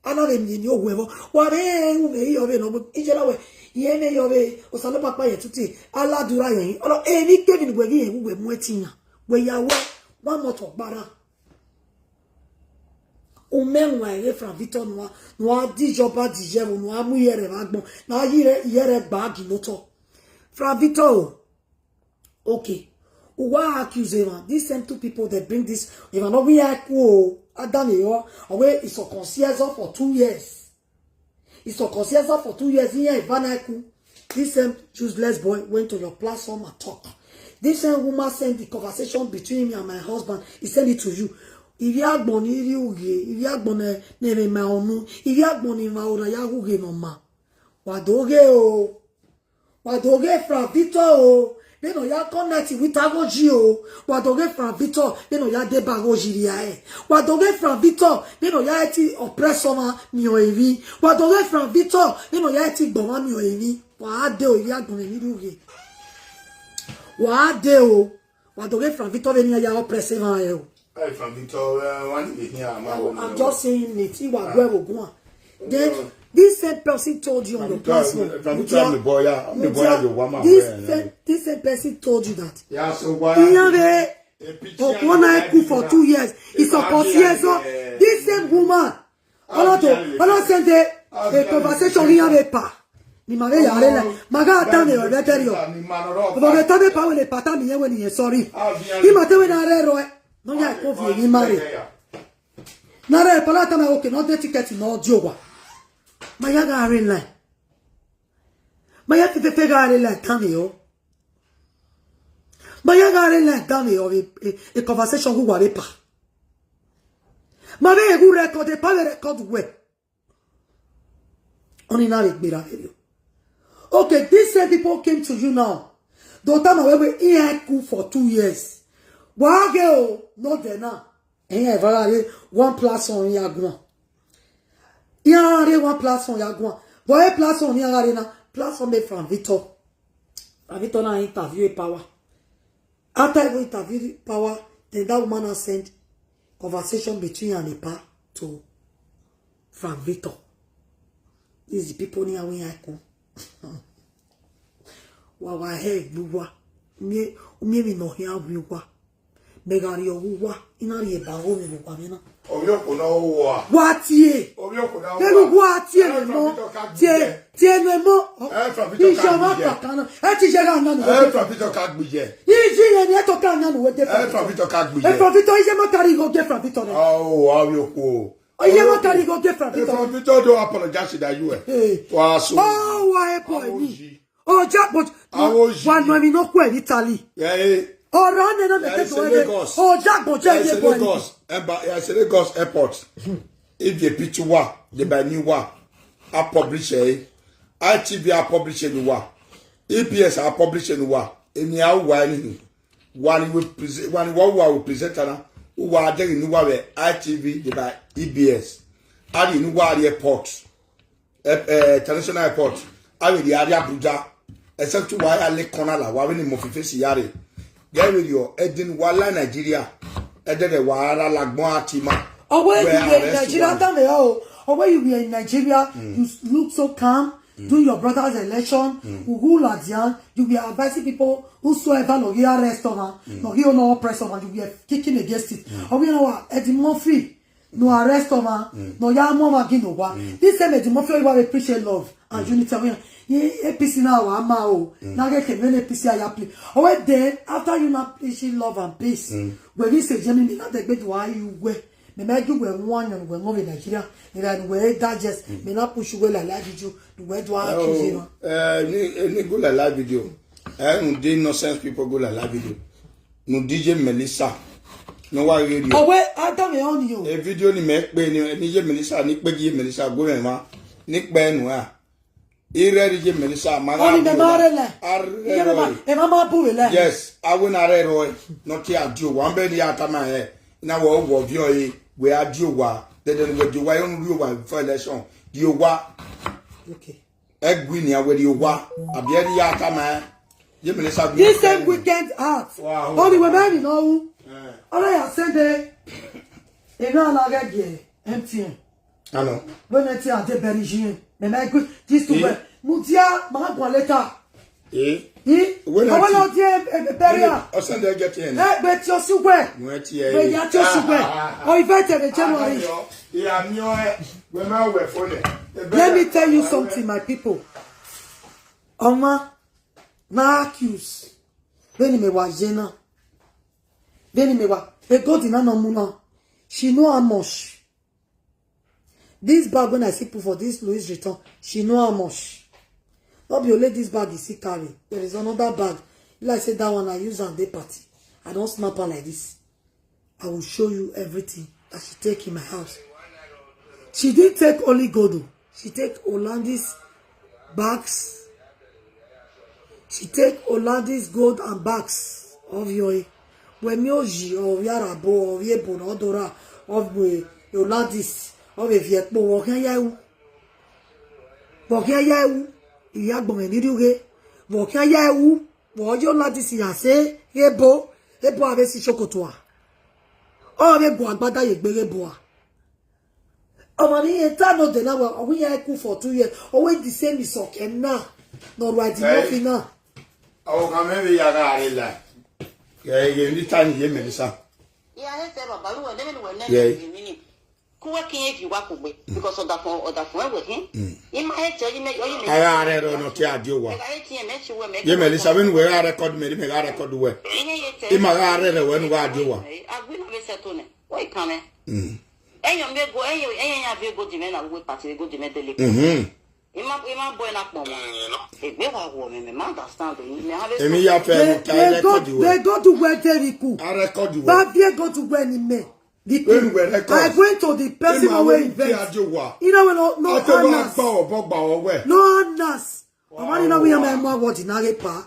Ana vbe miẹn eni owe vbọ. Wa vbe ru vbe iyọ vbe nọ, iyẹ na wẹ, iyẹ ne iyọ vbe, Osanobua kpa yẹ tutu, a la dura yẹ. Ọnọ, emwi kevbe ne uwẹ ghi rẹn, uwẹ mu ẹtin yan. Wẹ ya wẹ, wa mọtọ gbarra. U mẹ wan ẹre Frank Victor nua, nua di iyọba di iyẹvbo, nua mu iyẹrẹ vbe agbọn, na yi iyẹrẹ gba ginotọ. Frank Victor o, Okay. Uwa accuse emwa. These same two people that bring this, emwa nọ wẹ iran ku o, Adam Eyo, ọ wẹ he circumcised for two years. He circumcised for two years, iran eva na ku. This same useless boy went to your platform and talk. This same woman send the conversation between me and my husband. He send it to you. Ivbi agbọn ni rri ughe, ivbi agbọn ne, ne ẹmwẹ ma ọnu, ivbi agbọn ne ima ora ya ghughe ne ọ ma. Wa do ghe o. Wa do ghe Frank Victor o, vbene ọ ya connect with Aghoji o. Wa do ghe Frank Victor, vbene ọ ya deba Aghoji rria ẹre. Wa do ghe Frank Victor, vbene ọ ya ti oppress ọmwa miẹn emwi. Wa do ghe Frank Victor, vbene ọ ya ti gbe ọmwa miẹn emwi. Wa de o, ivbi agbọn ne emwi rri ughe. Wa de o. Wa do ghe Frank Victor vbene iran ya oppress emwa rẹ o. Hey, Frank Victor, uh, one thing here, I'm I'm just saying it. He was well with one. Then this same person told you on the platform. Frank Victor, I'm the boy, yeah. I'm the boy, yeah, you want my this same, this same person told you that. Yeah, so why? Iran vbe, Okpona ku for two years. It's a years. So this same woman, Ọna to, ọna send a conversation iran vbe pa. Ne ima vbe ya rre na, ma gha dan ne ọ vbe dẹrriọ. Ọ vbe ta vbe pa wẹ ne pa ta mi yẹn wẹ ne iyẹn sorry. Ima te wẹ na rre ẹrọ ẹ, ne ọ ya ko viọ emwi ima rre. Na rre pa na ta ma okay, ne ọ de ticket ne ọ die owa. Ma ya gha rre line. Ma ya fefefe gha rre line ta mi o. Ma ya gha rre line ta mi o, e, e conversation gu wa vbe pa. Ma vbe gu record, e pa vbe record wẹ. Ọni na vbe gberra vberriọ. Okay, these same people came to you now. Do tama wẹ wẹ iran ku for two years. Wa ghe o, no de na. Iran eva gha rre one platform ya guan. Iran gha rre one platform ya guan. But e platform ne iran gha rre na, platform e Frank Victor. Frank Victor na interview e Power. After even interview Power, then that woman now send conversation between Anipa to Frank Victor. These the people near we I come. Wa wa he gbuwa. Umi umi mi no hia wi wa. Me gha ri owa. Ina ri eba ho mi wa me na. Ovbi okhuo na wa. Wa tie. Ovbi okhuo na wa. Vbene uwa tie ne mo. Tie, tie ne mo. Ijọ ma kakana. Ẹ ti ye gha na nu. Ẹ Frank Victor ka gbe ye. Iji ye ni eto ka na nu we de. Ẹ Frank Victor ka gbe ye. Ẹ Frank Victor, iye ma kari igho ge Frank Victor ne. Oh, ovbi okhuo. Iye ma kari igho ge Frank Victor. Frank Victor do apologize to you. Wa so. Oh, wa e boy ni. Oja but wa no mi no ku e Italy. Yeah, eh. Ora ne na me Yeah, te it's to a ege. Lagos. Oja but Yeah, it's a ye boy. Lagos. Emba-, yeah, it's a Lagos airport. If the picture wa, the by new wa, I publish eh. I T V I publish eh wa. E B S I publish eh wa. Eni a wa ni. Wa ni we present, wa ni wa wa we present na. Wa de ni wa we I T V the by E B S. A di ni wa the airport. Eh, eh, international airport. A vbe rhie a rrie Abuja. Except wa ya le corner la, wa vbe ni mọ fi face ya re. Gẹ vbe rriọ, ẹdin wa la Nigeria. Ẹdẹdẹ wa ra la gbọn a ti ma. Ọwẹ Wẹ you were in arrest Nigeria, wa. Damn it, oh. Ọwẹ you were in Nigeria, you s- look so calm, do your brother's election, who ladian, you were advising people whosoever no get arrest on, no get no oppress on, you were kicking against it. Ọwẹ you know what? Eddie Murphy, No arrest ọmwa, no ya mu ọmwa gi no wa. This same Eddie Murphy wa appreciate love and unity. We, APC na wa ma o. Na get ke many APC aya play. Oh, wait, then after you na appreciate love and peace, we will say, Jimmy, me na degbe do I you we. Me ma gi we one on we ngove Nigeria. Iran we digest. Me na push we la la video. We do accuse you. Eh, ni, eh, ni go la la video. Eh, no, the nonsense people go la la video. No, D J Melissa. No, why you? Oh, wait, I don't know you. A video ni me pe ni, ni D J Melissa, ni pe D J Melissa, go me ma. Ni pe nu a. Ire D J Melissa, ma. Oni me ma re le. Are. Ema ma bu le. Yes, I will not re. No, ti a di owa, mbe ni a ta ma he. Na wo wo vio e, we a di owa. Then we di owa, you do owa for election. Di owa. Okay. Ẹgui ni a wẹ rrie owa, abi ẹre ya tama ẹn, ye Melissa gui. This same weekend out. Wow. Only when I know. Eh. All I send there. They know I get there. M T N. I know. When M T N they bury you. Me, my good, this to where. Mudia, my one later. Eh? Eh? When I want to bury. I send there get here. Eh, but your sugar. When ti But you are just sugar. Oh, invited in January. Yeah, me, eh, when I wear for them. Let me tell you something, my people. Ọmwa na accuse. Vbene mẹ wa ye na. Vbene mẹ wa. E gold na no mu na. She know how much. This bag when I see put for this Louis Vuitton, she know how much. Not be only this bag you see carry. There is another bag. Like say that one I use on day party. I don't snap her like this. I will show you everything that she take in my house. She didn't take only gold, oh. She take Hollandis bags. She take Hollandis gold and bags of your, wẹ miẹn oyi, ọ vbe Arabo, ọ vbe ebo ne ọ do ra, ọ vbe Hollandis, ọ vbe viẹ kpo, vbe ọ khian ya ru. Vbe ọ khian ya ru, I ya agbọn mwẹ ne I rrie ughe. Vbe ọ khian ya ru, vbe ọ ye Hollandis ya sẹ, ebo, ebo a vbe si shokoto a. Ọ vbe gu agbada ye egbe ghe ebo a. Ọmọ ni rẹn ta nọ de na wẹ, ọ wẹ iran ku for two years, ọ wẹ the same isọkẹ na, ne ọ rua di Hey. Nothing na. Ọ gha mẹ vbe ya gha re la. Ye, ye, ni ta ni ye Melissa. Iran he sẹ baba, wẹ ne wẹ ne Yeah. Wẹ mini. Ku wẹ ke irẹn viọ uwa kugbe, because ọdafọn, ọdafọn ẹwẹ khin. I ma he tie ọyẹ mẹ, ọyẹ mẹ. A gha rẹ rọ nọ te a di owa. Ẹ gha he tie mẹ, si wẹ mẹ. Ye Melissa, vbene wẹ gha record mẹ, mẹ gha record wẹ. Iran ye tie. I ma gha rẹ rẹ wẹ ne uwa di owa. A gbe na vbe settle nẹ. Wẹ I kan mẹ. Mm. Ẹyọ mẹ go, ẹyọ, ẹyọ ya vbe go di mẹ na, we party vbe go di mẹ dele. Mhm. I ma, I ma bọ ena kpọnmọ. Egbe wa wọ mẹ, mẹ ma understand o, mẹ ha vbe Emi so ya fẹ They, mu ta they go, record wẹ. They go to where they recruit. A record wẹ. Ba vie go to where ni mẹ. The When people we record. Are going to the person Ema who we invent. Ti a di owa. You know, no, no Ate wa honors. Gba ọbọ gba ọwẹ. No honors. Ọmọ ni na wi ama ẹmọ award na ghe pa.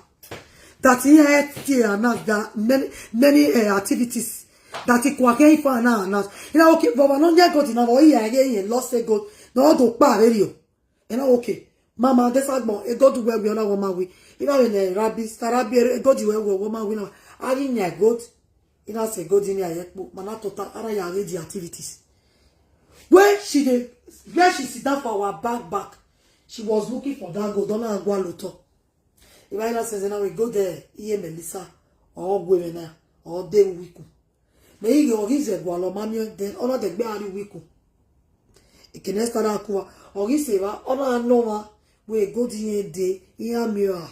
That he had to announce that many, many, eh, activities that he kwa ke ifa na announce. You know, okay, but no nye go di na, but he, he, he lost a goal. No, do pa very. You know, okay. Mama, this agbon, e gold where we all want we. You know, in a rabbi, sarabi, e gold where we want we now. I didn't need gold. You know, say gold in here, ma na tota, ara ya read the activities. When she dey, where she sit down for our back, back, she was looking for that gold. Don't know what to. If I not say, now we go there, iye Melissa, or Gwemena, or Dewiku. Me he go his egwalo mamio, then all the gbe ari wiku. Ekene start akua, or his eva, all I know, we go the end day, in a mirror.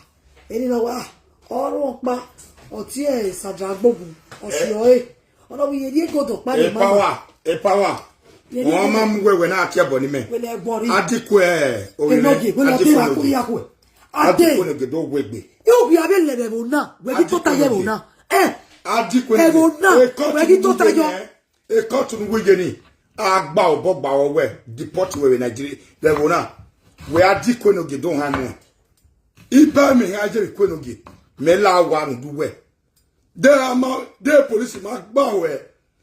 Any now, ah, all one pa, or tear, Sadra Bogu, or she, or eh. Ọna wẹ irẹn rhie gold ọkpa E ne ma power, e power. Irẹn rhie Wọn ma gold mu wẹwẹ na tie ẹbọ ni mẹ. Wẹ lẹ ẹbọ rhie. Adikue, Enogie, wẹ lẹ ọdẹ ra ku ya kue. Ade. Adikue ne gede owe gbe. Yo, wẹ a vbe lẹ vbe ẹvbo na. Wẹ ghi tota ye ẹvbo na. Eh. Adikue ne Ẹvbo na. Wẹ ghi tota yọ. E court nu wẹ ye ni. A gba obọ gba wẹ deport wẹ vbe Nigeria. Vbe ẹvbo na. Wẹ Adikue ne gede ohan nuẹn. Iba mẹ hia ye vbe Enogie. Mẹ la wa nu du wẹ. De ama, de police ma gba wẹ.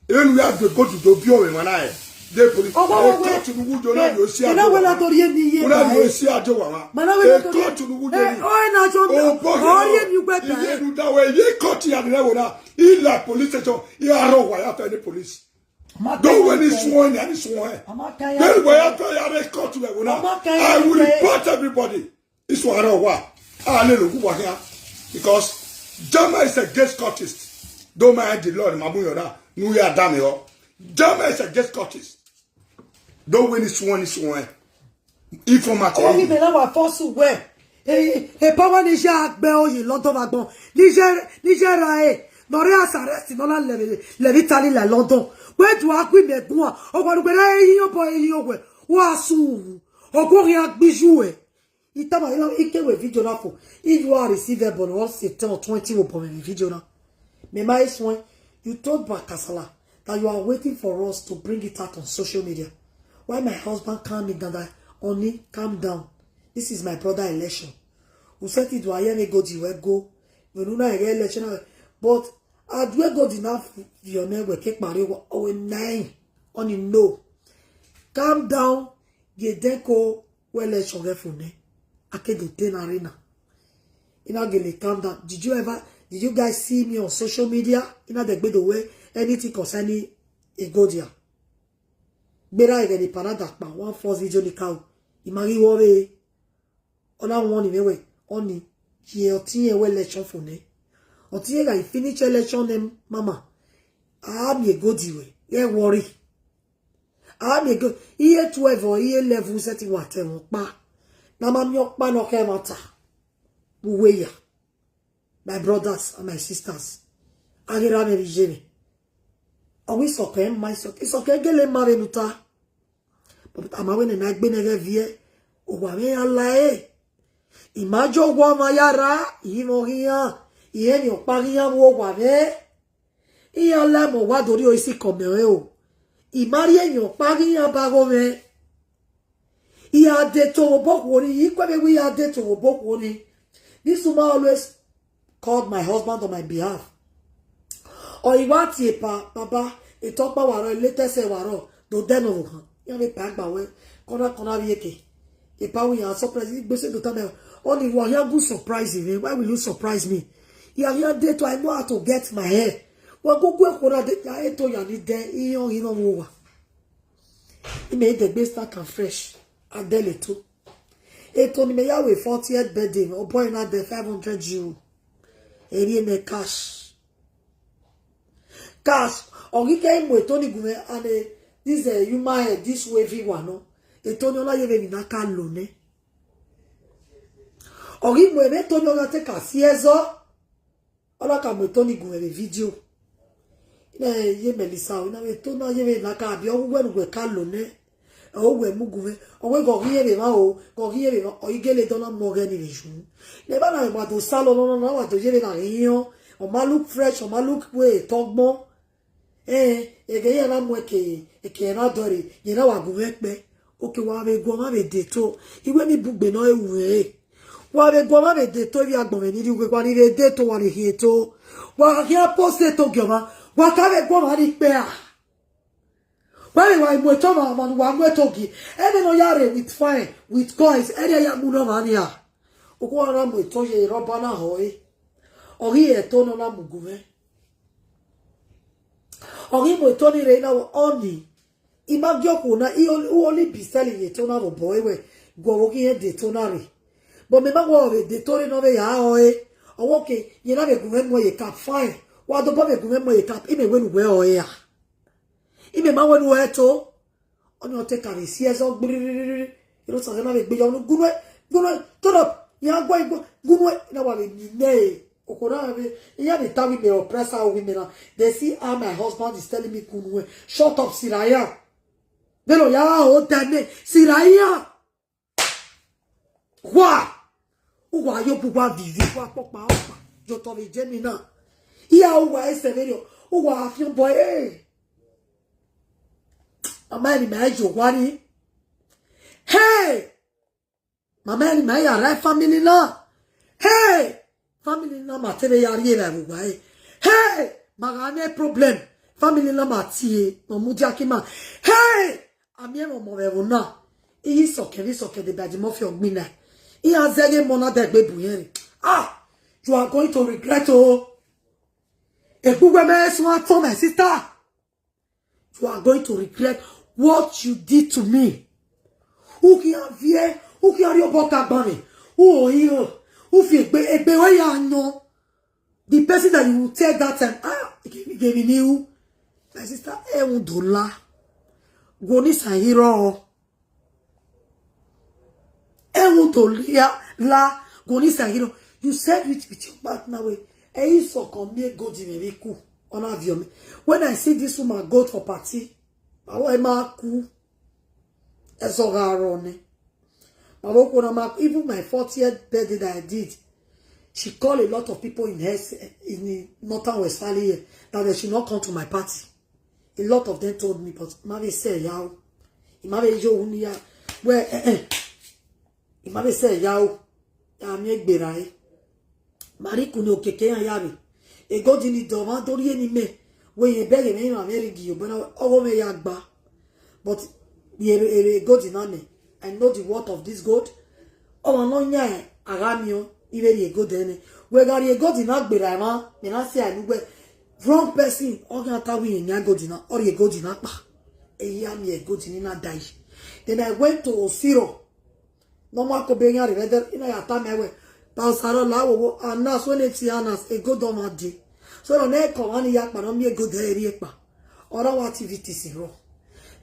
Enu ya gbe gold do bi ọvbe emwa na hẹ. De police. Ọwọ, ọwọ, E court nu wu yo na yo si ena ajo wẹ wa. La do rie ni ye Una ba yo e. Si ajo wa ma. Ma na wẹ E la do rie. Court nu wu yo Eh, ni. O e na jo O na. Bo O rie ni ugbe ba Iye e. Nu da wẹ ye court ya ni wẹ na. I la police station. I aro wa ya fẹ ni police. Ma Do ka when ya this fẹ. One and this one. Ma ka ya Then fẹ. Where I try to court you wẹ na. Ma ka ya I will fẹ. Report everybody. Isu aro wa. A lele ogu wa hia. Because Jama is against cultist. Don't mind the Lord, Mamu Yona. Nu ya dame o. Jama is against cultist. Do wẹ ni suẹn ni suẹn. Informer tẹ. Oyi mẹ na wa force wẹ. E, e power ni ya gbe oyi London vbe agbọn. Ni ye, ni ye ra e. Nọ re as arrest nọ na lẹ vbe, lẹ vbe Italy la London. Wẹ do a gui mẹ guan. Ọgua ne uwẹ ra eyi obọ eyi owẹ. Wa su. Ọgua khian gbe iye uwẹ. I tama, you know, I ke wẹ video na fo. If you are receive ẹbọ, or say ten or twenty vbe obọ mwẹ video na. Me ma suẹn, you told Bakasala that you are waiting for us to bring it out on social media. Why my husband calm me down that, Oni, calm down. This is my brother election. U sẹtin do a ye mwẹ gold wẹ go. Vbene u na ghe election na, but a do gold na fi ọnẹ wẹ ke kpare owa, ọ wẹ nine. Oni, no. Calm down, ye dẹn ko. Wẹ election ghẹ fo nẹ, a ke do te na re na. I na gele calm down. Did you ever, did you guys see me on social media? I na dẹgbe do wẹ anything concerning Egodia. Gbera ẹghẹ ne Parada kpa, one first video ni ka o. I ma ghi wọ vbe. Ọ na wọn ni mwẹ wẹ, Oni, ye ọtiẹn wẹ election fo nẹ. Ọtiẹn gha finish election nẹ, mama. A miẹn Egodia wẹ, ghẹ worry. A miẹn go, iye twelve or iye eleven sẹtin wa ta ẹmwẹ ọkpa. Ne a ma miẹn ọkpa ne ọ khẹ ẹmwata vbe uwu eya. My brothers and my sisters, a ghi ra mwẹ vbe iye mwẹ. Ọ wẹ isọkẹn ma isọkẹn, isọkẹn gele ma vbene u ta. But a ma wẹ ne a ma gbe nẹ ghẹ viẹ, owa mwẹ ya la ẹre. I ma jọ owa ọmwa ya ra, I mwẹ ọghe iran, I rẹn emwi ọkpa ghi iran vbe owa mwẹ. Iran la ẹmwẹ owa do rhie isi kọ mẹ o. I ma rhie emwi ọkpa ghi iran ba gho mwẹ. I gha de to vbe obọ okhuo ni, I kue vbe wẹ I gha de to vbe obọ okhuo ni. This woman always called my husband on my behalf. Ọ i wa tie epa, baba, etọ ọkpa wa rrọọ, latest wa rrọọ, do dẹ nọ vbe okhan. Iran vbe pa gba wẹ, kọna kọna vbe eke. Epa wẹ iran surprise, I gbe sẹ do tama, Oni, wa khian gu surprise mwẹ, why will you surprise me? I gha khian de to, I know how to get my hair. Wa gu gu ẹkhuo na de, ya eto ya ni dẹ, iran ghi nọ vbe owa. I mẹ dẹgbe start am fresh, a dẹle eto. Eto ne imẹ ya wẹ fortieth birthday, ọ bọ na dẹ five hundred euro. Ẹ rhie nẹ cash. Cash, ọ ghi ke mu eto ni gu mwẹ, and, eh, this, eh, human hair, this wavy one, no? Eto ni ọ na ye vbe emwi na ka lo nẹ. Ọ ghi mu ẹmwẹ eto ni ọ na te ka si ẹzọ. Ọ na ka mu eto ni gu mwẹ vbe video. I na ye Melissa o, I na vbe eto na ye vbe na ka biẹ, ọ wẹ ne uwẹ ka lo nẹ. Ọ wẹ mu gu mwẹ, ọ wẹ ghe ọ ghi ye vbe emwa o, ghe ọ ghi ye vbe emwa, ọ i gele dọ na mu ọghẹ ni vbe yu. Ne eva na wa do salọ nọ, nọ, nọ, wa do ye vbe na ghi hiọn, ọ ma look fresh, ọ ma look way, tọgbọn. Eh, ẹghẹ iran na mu ẹke, ẹke iran na dọre, iran na wa gu mwẹ kpẹ. Oke, wa vbe gu ọmwa vbe de eto, I wẹ ni bugbe nọ ru ẹre. Wa vbe gu ọmwa vbe de eto, ivbi agbọn mwẹ ni rhie uwu ewa ni vbe de eto, wa ni rhie eto. Wa khian post eto gie ọmwa, wa ka vbe gu ọmwa ni kpẹ ra. Wa vbe wa mu eto ọmwa, ọmwa ne uwa mu eto gie. Ẹmwẹ ne ọ ya rre with fine, with coins, ẹre ya mu ne ọmwa nia. Okhuo na mu eto ye rọba na họe. Ọ ghi re eto ne ọ na mu gu mwẹ. Ọ ghi mu eto ni rre na, Oni, I ma gie okhuo na, I only, u only be selling ye eto na vbe obọ ẹre wẹ, gu ọvbokhan irẹn de eto na rre. But mẹ ma wẹ ọ vbe de eto rre ne ọ vbe ya họe. Ọ wẹ oke, iran na vbe gu mwẹ mu ẹre ye cap, fine. Wa dobọ vbe gu mwẹ mu ẹre ye cap, I mẹ wẹ ne uwẹ họe ra? I mẹ ma wẹ ne uwẹ to. Ọni ọ te ka vbe si ẹzọ gbiriri. Ero sa na vbe gbe yọ, unu, gu nuẹ, gu nuẹ, turn up. Iran gua igbo, gu nuẹ, na wa vbe ni nẹ e. Okhuo na vbe, iran vbe ta wẹ imẹ oppressor, wẹ imẹ na. They see how my husband is telling me gu nuẹ. Shut up, Siraya. Vbene ọ ya ho dẹ nẹ, Siraya. Wa, uwa yo bu uwa vivi, uwa kpọkpa ọkpa, ye otọ vbe Jemi na. Iran uwa ẹsẹ vberriọ, uwa fian obọ ẹre. Mama ẹre ma ye owa ni. Hey! Mama ẹre ma ya rre family na. Hey! Family na ma te vbe ya rhie evbare vbe uwa ẹre. Hey! Ma gha ne problem. Family na ma tie, ma mudia ki ma. Hey! A miẹn mwẹ ọmọ vbe ẹvbo na, I ghi sọkẹn vbe sọkẹn de Badimọfi ọgbin na. Iran zẹghe emọ na dẹgbe bu irẹn rre. Ah, you are going to regret o. Egbe uwẹ mẹ suẹn atọn, my sister. You are going to regret what you did to me. U khian viẹ, u khian rhie obọ ka gban mwẹ. U ho iran, u fi egbe, egbe ruẹ ya yan. The person that you will tell that time, ah, gave me, gave me new. My sister, ẹmwẹ do la. Wonisan hirọ. Ẹwun do lia la, Wonisan hirọ. You said it with your mouth now. Eh, eh, Isọkẹn miẹn gold mwẹ vbe ku. Ọ na viọ mẹ. When I see this woman go for party, ma wẹ ma ku. Ẹzọ gha rrọọ nẹ. Ma vbe okhuo na ma, even my fortieth birthday that I did, she called a lot of people in her, in the Northern Westphalia here that they should not come to my party. A lot of them told me, but ma vbe sẹ ya o. I ma vbe yo unu ya. Wẹ, eh, eh. I ma vbe sẹ ya o. Ya miẹn gberra ẹre. Ma rhie ikun ne okiekie iran ya vbe. E gold ni dọ mwa do rhie ne imẹ. Wẹ irẹn bẹghe mwẹ, iran mwẹ ring ye obọ na, ọghe mwẹ ya gba. But rhie, rhie, rhie gold na nẹ. I know the worth of this gold. Ọmwa ne ọ yan a gha miẹn, I vbe rhie gold ẹnẹ. Wẹ gha rhie gold na gberra emwa, mẹ na sẹ anu wẹ, wrong person, ọ khian ta wẹ irẹn yan gold na, ọ rhie gold na kpa. Eya miẹn gold ni na da yi. Then I went to Osiro. Ne ọ ma ko be yan rre vbe ẹdẹ, I na ya tama ẹn wẹ, Pastor Ola wowo, Anas, wẹ ne te Anas, e gold ọmwa dee. So, nọ nẹ, kọ ọmwa ni ya kpa, ne ọ miẹn e gold ẹre rhie kpa. Ọ ra wa activities rrọọ.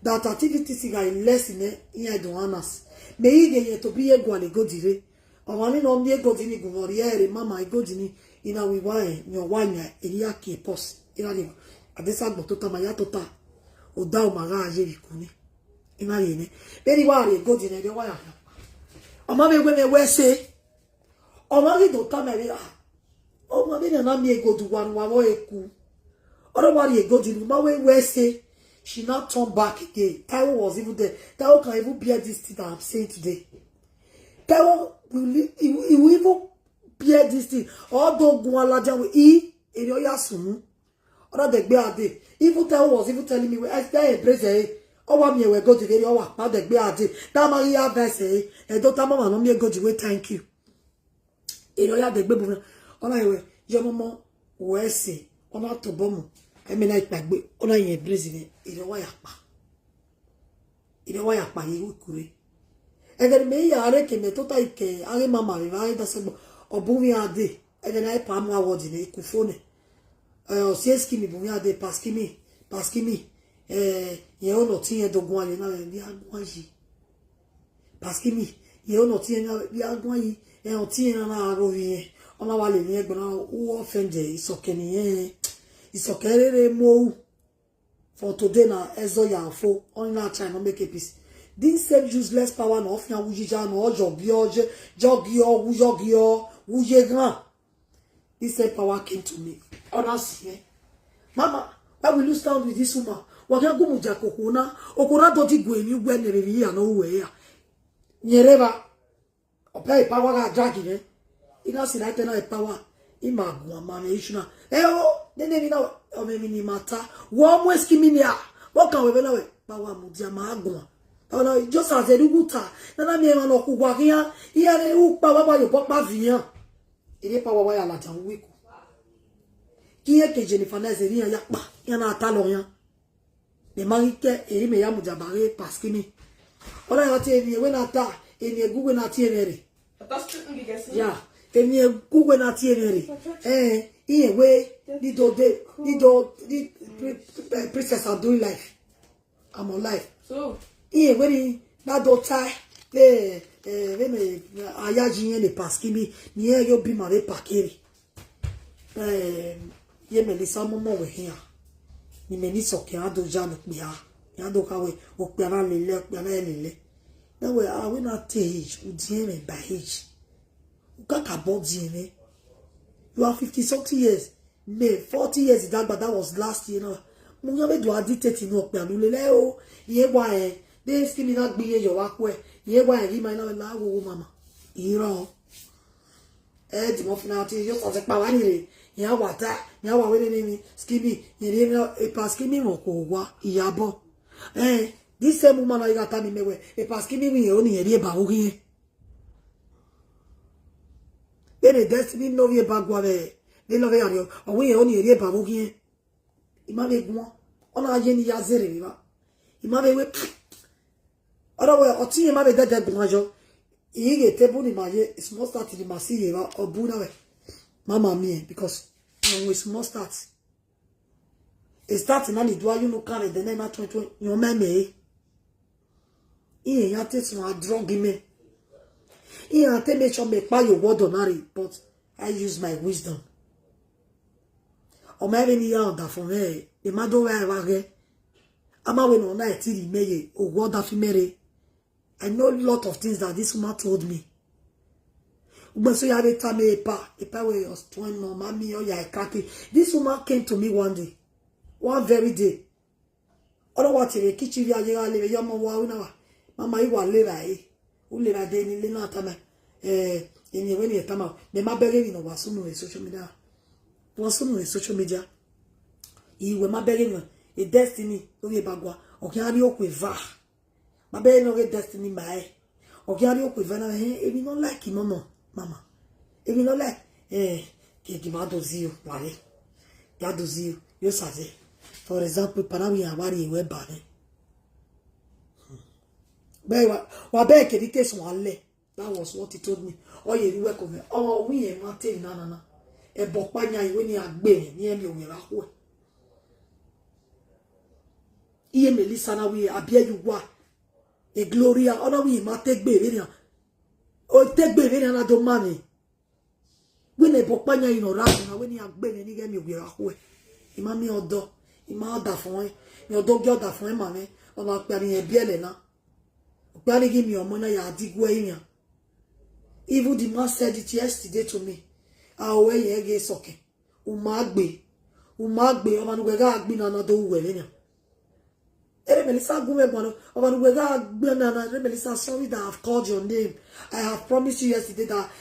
That activities gha less nẹ, iran do Anas. Mẹ i ghe yẹn to be ye gualọ e gold rre. Ọmwa ni ne ọ miẹn e gold ni gun vbe ọ rhie ẹre, mama, e gold ni, I na wẹ I wa rẹn, ne ọ wa yan, erriọ a kie purse, I na rhie, adesa agbọn tota ma ya tota. Odaro ma gha ye vbe ikun nẹ. I na rhie nẹ. Vbene I wa rhie e gold nẹ, erriọ wa ya khian. Ọ ma vbe wẹ mwẹ wẹ ẹse. Ọ ma ghi do tama ẹre, ah, ọmwa vbene a na miẹn e gold uwa ne uwa vbe ọre ku. Ọ na wa rhie e gold ne ima wẹ wẹ ẹse. She now turn back again. Taiwo was even there. Taiwo can even bear this thing that I'm saying today. Taiwo will, he will, he will even bear this thing. Ọ do guan ladian wẹ, I, erriọ ya sunu. Ọ na dẹgbe a dee. Even Taiwo was even telling me, wẹ, I, I embrace ẹre. Ọ wa miẹn wẹ gold vbe erriọ, ọ wa kpa dẹgbe a dee. Tama ghi advice ẹre. Ẹdẹ tama ọmwa ne ọ miẹn gold wẹ thank you. Erriọ ya dẹgbe bu na. Ọ na wẹ, yọ mọmọ, wẹ ẹse. Ọ na tobọ mu. Ẹmẹ na ikpagbe. Ọ na yan embrace mwẹ. Erriọ wa ya kpa. Erriọ wa ya kpa ye iku rre. Ẹghẹ ne mẹ ya rre ke mẹ tota ike, a ghi mama vbe evba, a ghi dasẹ gbọ, ọ bu mwẹ a dee, ẹghẹ ne a i pa mu award nẹ, iku fo nẹ. Eh, ọ si Skimmy bu mwẹ a dee, Paskimmy, Paskimmy, eh, yẹn ọ nọ ọtẹn yẹn do guan ye na, vbe a guan yi. Paskimmy, yẹn ọ nọ ọtẹn yẹn na, vbe a guan yi, eh, ọtẹn yẹn na na ro vbe irẹn, ọ na wa lele irẹn ẹgbẹ na, u offend Isọkẹn ne irẹn, Isọkẹn rere mu ohu. For today na, ẹzọ ya fo, ọni na try nọ make peace. This same useless power na, ọ fian wu yija na, ọ yọgiọ, yọgiọ, wu yọgiọ, wu ye ghan. This same power came to me. Ọ na si mwẹ, Mama, why will you stand with this woman? Wa khian gu mu dia ke okhuo na, okhuo na do di gu emwi uwẹ ne vbe emwi hia ne ọ ru wẹ ya. Yẹn rre evba. Ọ pẹ e power gha drag mwẹ. I na si na eternal power. I ma guan ma mwẹ issue na. Ẹ o, nene emwi na, ọ mwẹ emwi ne ima ta. Wẹ ọ mu Skimmy nia. Vbe ọ kan wẹ vbe na wẹ, power mudia ma guan. Ọ na, just as erhughu ta. Na na miẹn emwa ne ọ khu uwa khian. Iran ne u kpa wa wa ye obọ kpa viọ iran. Erriọ power wa ya ladian uwu iku. Ke irẹn ke Jennifer na zẹvbe iran ya kpa. Iran na ta lọ yan. Mẹ ma ghi ke eri mẹ ya mudia ba ghe Paskimi. Ọ na ya tie emwi wẹ na ta, emwi ẹgu wẹ na tie mwẹ rre. Ya, emwi ẹgu wẹ na tie mwẹ rre. Eh, iye wẹ, ni do de, ni do, ni pri-, pri-, eh, princess are doing life. I'm on life. So, iye wẹ ni na do ta, eh, eh, vbene a ya yi iran ne Paskimi, ni iran yo bi ma vbe pakere. Eh, ye Melissa mọmọ wẹ khian. Ni mẹ ni sọkẹn a do ya ne okpia. Iran do kha wẹ, okpia na lele, okpia na lele. Na wẹ, a wẹ na te age, u diẹn mwẹ by age. U kakabọ diẹn mwẹ. You are fifty something years. Me, forty years dagba, that was last year na. Mu yan vbe do a dictate ne okpia ne u lele o. Iye wa ẹ. De Skimmy na gbe iye yọ vbe akhuẹ. Iye wa ẹ ghi ma na vbe la wo wo mama. Irọ. Eh, the more fina ti yo sase pa wa ni re. Iran wa ta, iran wa wẹ nene emwi, Skimmy, iran rhie emwi, e Paskimi mwẹ okhuo owa, Iyabọ. Eh, this same woman na i gha tama mẹ wẹ, e Paskimi wẹ iran oni iran rhie ba vbe oghiẹn. Vbene Destiny ne ovbi eba gua vbe, vbe ne ọ vbe gha rrie, ọ wẹ iran oni iran rhie ba vbe oghiẹn. I ma vbe guan, ọ na ye ne I ya zẹrẹ vbe evba. I ma vbe wẹ, ọ na wẹ, ọtẹn iran ma vbe dẹdẹ guan yọ. I ghe table ni ma ye, small start ni ma si ye evba, ọ bu na wẹ. Ma ma miẹn, because I want small start. A start na ni do a unu kan vbe ẹdẹ na, ma tuẹn tuẹn, yọn mẹ mẹ e. Iran ya te sunu a drug imẹ. Iran te make sure mẹ kpa ye owa ọdọ na rre, but I use my wisdom. Ọ ma vbene I ya rhunmwuda fo mwẹ, I ma do vba evba ghẹ. A ma wẹ ne ọ na ẹtin rhie imẹ ye owa ọdafẹn mẹ rre. I know a lot of things that this woman told me. Ugbẹn so ya vbe tama epa, epa wẹ ọtuẹn nọ, ma miẹn ọ ya crack. This woman came to me one day, one very day. Ọ na wa tie vbe kitchen vbe a ye gha le vbe, ya ọmọ wa, u na wa, mama, I wa le vbe ẹre. U le vbe dẹ ne I le na tama, eh, emwi wẹ ne I tama, mẹ ma bẹghe emwi ne ọ wa sunu vbe social media. Wa sunu vbe social media. I wẹ ma bẹghe emwi, e Destiny, ovbi eba gua, ọ khian rrie okhuo eva. Ma bẹghe ne ọ ghe Destiny ma ẹre. Ọ khian rrie okhuo eva na, hẹ, emwi ne ọ like nọ nọ, mama. Emwi ne ọ like, eh, ke gi ma do zẹ iro, wa re. Ya do zẹ iro, yo sa zẹ. For example, epa na wẹ iran wa rrie ruẹ ba mwẹ. Bẹghe wa, wa bẹghe kevbe case wa lẹ. That was what he told me. Ọ ye rhie uwẹ ko mwẹ. Ọ wẹ iran ma te emwi na nana. Ẹbọ ọkpa yan iwẹ ne iran gbe mwẹ, ne iran miẹn owiẹ vbe akhuẹ. Iye Melissa na wẹ a biẹ ye uwa. E Gloria, ọ na wẹ iran ma te gbe vbenian. Ọ te gbe vbenian na do ma mwẹ. Wẹ ne ẹbọ ọkpa yan iran ra na, wẹ ne iran gbe mwẹ ne I ghẹ miẹn owiẹ vbe akhuẹ. I ma miẹn ọdọ, I ma ọdafẹn ọnrẹn, ne ọdọ gie ọdafẹn ọnrẹn ma mwẹ, ọ ma kpia ne irẹn biẹlẹ na. Okpia ni ghi miẹn ọmọ na ya diguẹ iran. Even the man said it yesterday to me. A ru ẹre ghe sọkẹn. U ma gbe. U ma gbe, ọmwa ne uwẹ gha gbe na na do ru uwẹ vbenian. Ere Melissa gu mwẹ guan, ọmwa ne uwẹ gha gbe na na, ere Melissa, sorry that I've called your name. I have promised you yesterday that,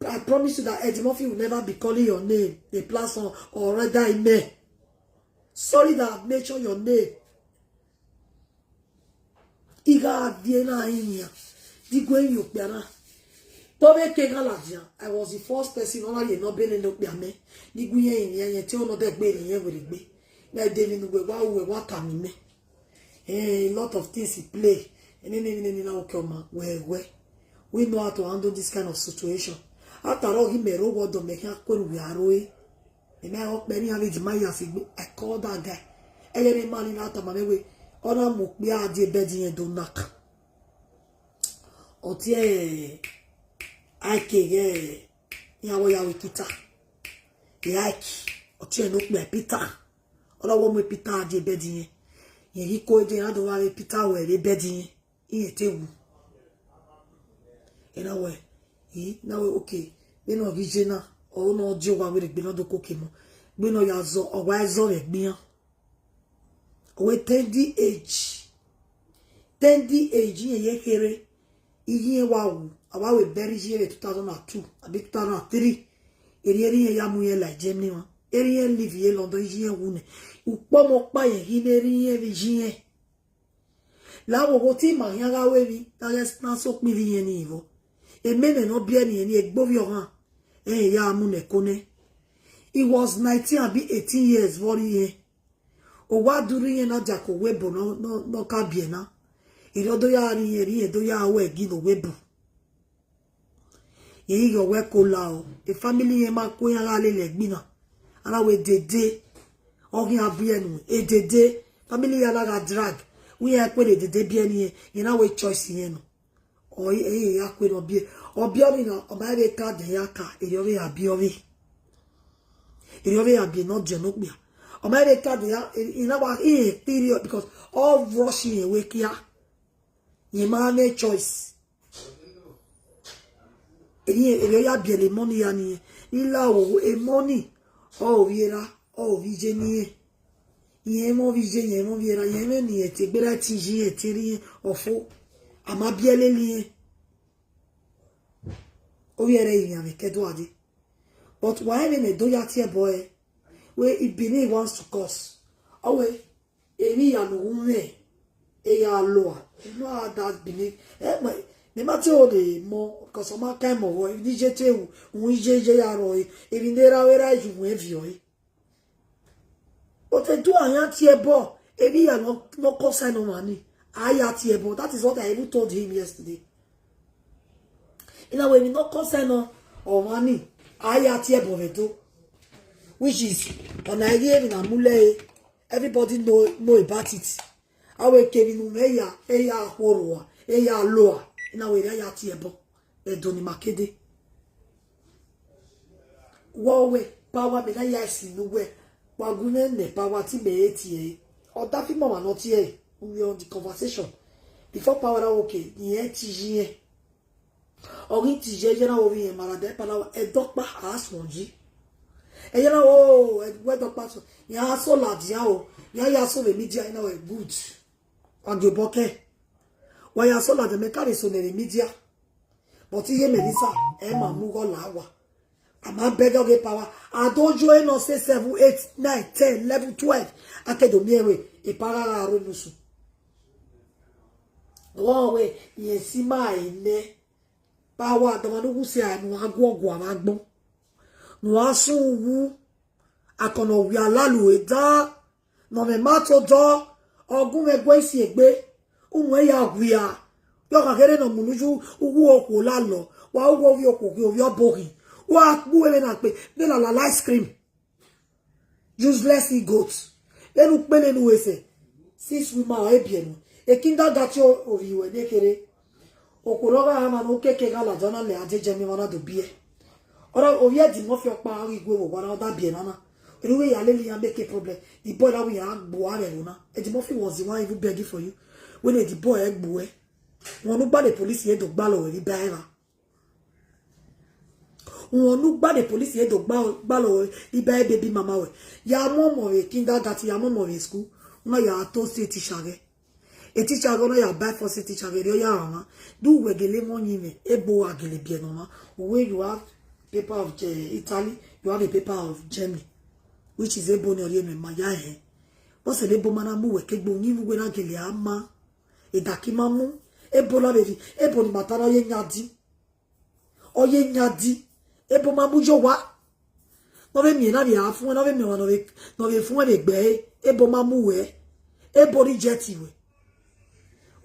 I promise you that Eddie Murphy will never be calling your name, the platform, or rather, amen. Sorry that I've mentioned your name. I gha viẹ na rinmwian, diguẹ rinmwian okpia na. Te ọ vbe ke gha ladian, I was the first person ne ọ na rhie ne ọ bene ne okpia mẹ. Diguẹ irẹn rinmwian, irẹn te ọ nọ dẹgbe, irẹn werriegbe. Na de emwi ne uwẹ wa ru, uwẹ wa tama mẹ. Eh, a lot of things he play. Enene, enene na, okay, ọma, wẹ, wẹ. We know how to handle this kind of situation. After all, ghi mẹ rre owa ọdọ, mẹ khian kue ne uwẹ a ro ẹre. Mẹ ma he ọkpẹ ne iran vbe dima ya fi gbe, I call that guy. Ẹghẹ ne ma ni na tama mwẹ wẹ, ọ na mu okpia die bed irẹn do knock. Ọ tie Ike ghẹ, iran wẹ ya ru Peter. Ike, ọ tie ne okpia Peter. Ọ na wẹ ọ mu Peter die bed irẹn. Irẹn ghi ko dee, iran do vba vbe Peter wẹ rre bed irẹn. Irẹn te wu. Ena wẹ, i na wẹ, okay, vbene ọ ghi ye na, ọ na die owa werriegbe ne ọ do koko emọ. Vbene ọ ya zọ, ọ wa zọ vbe ẹgbinyan. Ọ wẹ tender age. Tender age irẹn ye kherhe. Iye irẹn wa wu, a wa wẹ bury iye irẹn vbe two thousand and two abi two thousand and three. Erriọ erha irẹn ya mu irẹn la Germany mwa. Erha irẹn live ye London, iye irẹn wu nẹ. Ukpọmọ ọkpa irẹn ghi ne erha irẹn vbe iye irẹn. La vbe owa te ima khian gha ru emwi, ne a ghẹ na sẹ okpia ivbi irẹn nii vbọ. Emẹmẹ ne ọ biẹ ne irẹn ni egbe ovbi ọmwa, ẹre ya mu nẹ ẹko nẹ. He was nineteen abi eighteen years vbe ọ rre irẹn. Owa do rre irẹn na dia ke owa ebo ne ọ, ne ọ, ne ọ ka biẹ na. Erriọ do ya rre irẹn, rre irẹn do ya ru ẹgi ne owa ebo. Irẹn ghi ghe ọwẹ ko la o, e family irẹn ma ku iran gha lele ẹgbin na. A na wẹ dede, ọ khian biẹ nu, e dede, family iran na gha drag, wẹ iran kue ne dede biẹ ne irẹn, irẹn na wẹ choice irẹn nọ. Ọ, e, e, ya kue ne ọ biẹ, ọ biẹ ọvbi na, ọ ma vbe ka dẹ ya ka, erriọ vbe ya biẹ ọvbi. Erriọ vbe ya biẹ ne ọ diọn ne okpia. Ọ ma vbe ka dẹ ya, e, irẹn na wa, irẹn period, because ọ rush irẹn wẹ kia. Irẹn ma mwẹ choice. Erriọ, erriọ ya biẹlẹ emọ ni ya ni, ni la wo emọ ni, ọ ovbi erha, ọ ovbi iye ni irẹn. Irẹn mwẹ ovbi iye, irẹn mwẹ ovbi erha, irẹn mwẹ ne irẹn te gberra ẹtin iye irẹn, ẹtin erha irẹn, ọ fo. A ma biẹ lele irẹn. Ovbi ẹre rinmwian mwẹ ke do a dee. But wa rẹn vbene do ya tie ẹbọ ẹre. Wẹ, Benin wants to curse. Ọ wẹ, emwi hia ne u ru mwẹ, e ya lua. You know how that Benin. Eh, mẹ, mẹ ma te ho ne mọ, because ọ ma ka ẹmọ vbọ, emwi ne iye te ru, u iye iye ya rrọọ, emwi ne erha vbe erha yu wẹ viọ ẹre. But edu a ya tie ẹbọ, emwi hia ne ọ, ne ọ concern ọmwa ni, a ya tie ẹbọ. That is what I even told him yesterday. I na wẹ emwi ne ọ concern ọmwa ni, a ya tie ẹbọ vbe Ẹdo. Which is, ọna i ghi emwi na mu lẹre, everybody know, know about it. A wẹ ke emwi ne u mwẹ ya, e ya khuọrhua. e ya loa, ina wẹ ya ya tie ẹbọ, ẹdọ ni ma kede. Wẹ wẹ, power mẹ na ya si nu wẹ, wa gu mwẹ nẹ power ti mẹ e tie ẹre. Ọ da fi mọ ọmwa ne ọ tie ẹre, we were on the conversation. Before power na wẹ okay, irẹn ti yi irẹn. Ọ ghi ti yi ẹre, iye na wẹ ovbi irẹn ma ra dẹ pa na wa, ẹdọkpa a suẹn yi. Ẹyẹ na wẹ, o, wẹ ẹdọkpa so, iran so ladian o, iran ya so vbe media, ina wẹ good. Wa gie obọ kẹ. Wa ya so ladian, mẹ ka vbe so nẹ vbe media. But iye Melissa, ẹ ma mu gho la wa. A ma bẹgẹ ọghe power. A do yo ẹre nọ six, seven, eight, nine, ten, eleven, twelve. A ke do miẹn wẹ, e power gha rre nusun. Wẹ wẹ, irẹn si ma e nẹ. Power, dọmwa ne u wu si a ne uwa guọguọ avbe agbọn. Ne uwa sẹ uwu, akọnọ wia lalu ẹre dan, ne ọ mwẹ ma to dọ, ọ gu mwẹ guẹ isi egbe, u muẹn ya wia, yọ kha kherhe ne ọ mu ne uwu okhuo lalọ, wa ru ovbi okhuo ghi ovbi ọbo ghi, wa kpu vbene a kpe, vbene a lala ice cream. Useless idiot. Vbene u kpele ne u he sẹ, since u ma e biẹ nọ, e kindergarten ovbi ruẹ ne kherhe. Okhuo ne ọ gha ma ne u keke gha ladian na lẹ a dede jẹ emwi emwa na do biẹ. Ọ na ovbi Eddy Murphy ọkpa ghi gue vbe owa na, ọ da biẹ emwa na. Erriọ uwẹ ya lele iran make problem. The boy na wẹ iran gbe uwa vbe ẹvbo na. Eddy Murphy was the one even begging for you. Wẹ ne the boy ẹ gbe uẹ. Wọn ne u gba ne police ye do gbalọ ruẹ vbe iba ẹmwẹ. Wọn ne u gba ne police ye do gba, gbalọ ruẹ vbe iba baby mama ruẹ. Ya mu ọmọ vbe kindergarten, ya mu ọmọ vbe school. Una ya to si teacher ghẹ. E teacher ghe ọ na ya ba force teacher ghe, erriọ ya rhan ọmwa. Do uwẹ gele mwẹ ọyinmwẹ, ebo wa gele biẹ ne ọmwa. Uwẹ, you have paper of, eh, Italy, you have a paper of Germany, which is ebo ne ọ rhie nuẹn ma ya hẹ. Vbọsẹ ne ebo ma na mu uwẹ ke egbe, uyinmwẹ uwẹ na gele a ma. Edaki ma mu, ebo na vbe rhi, ebo ni ma ta na ọ ye yan di. Ọ ye yan di, ebo ma mu ye owa. Ne ọ vbe miẹn na vbe a fuẹn, ne ọ vbe miẹn ọmwa ne ọ vbe, ne ọ vbe fuẹn vbe egbe ẹre, ebo ma mu uwẹ, ebo reject uwẹ.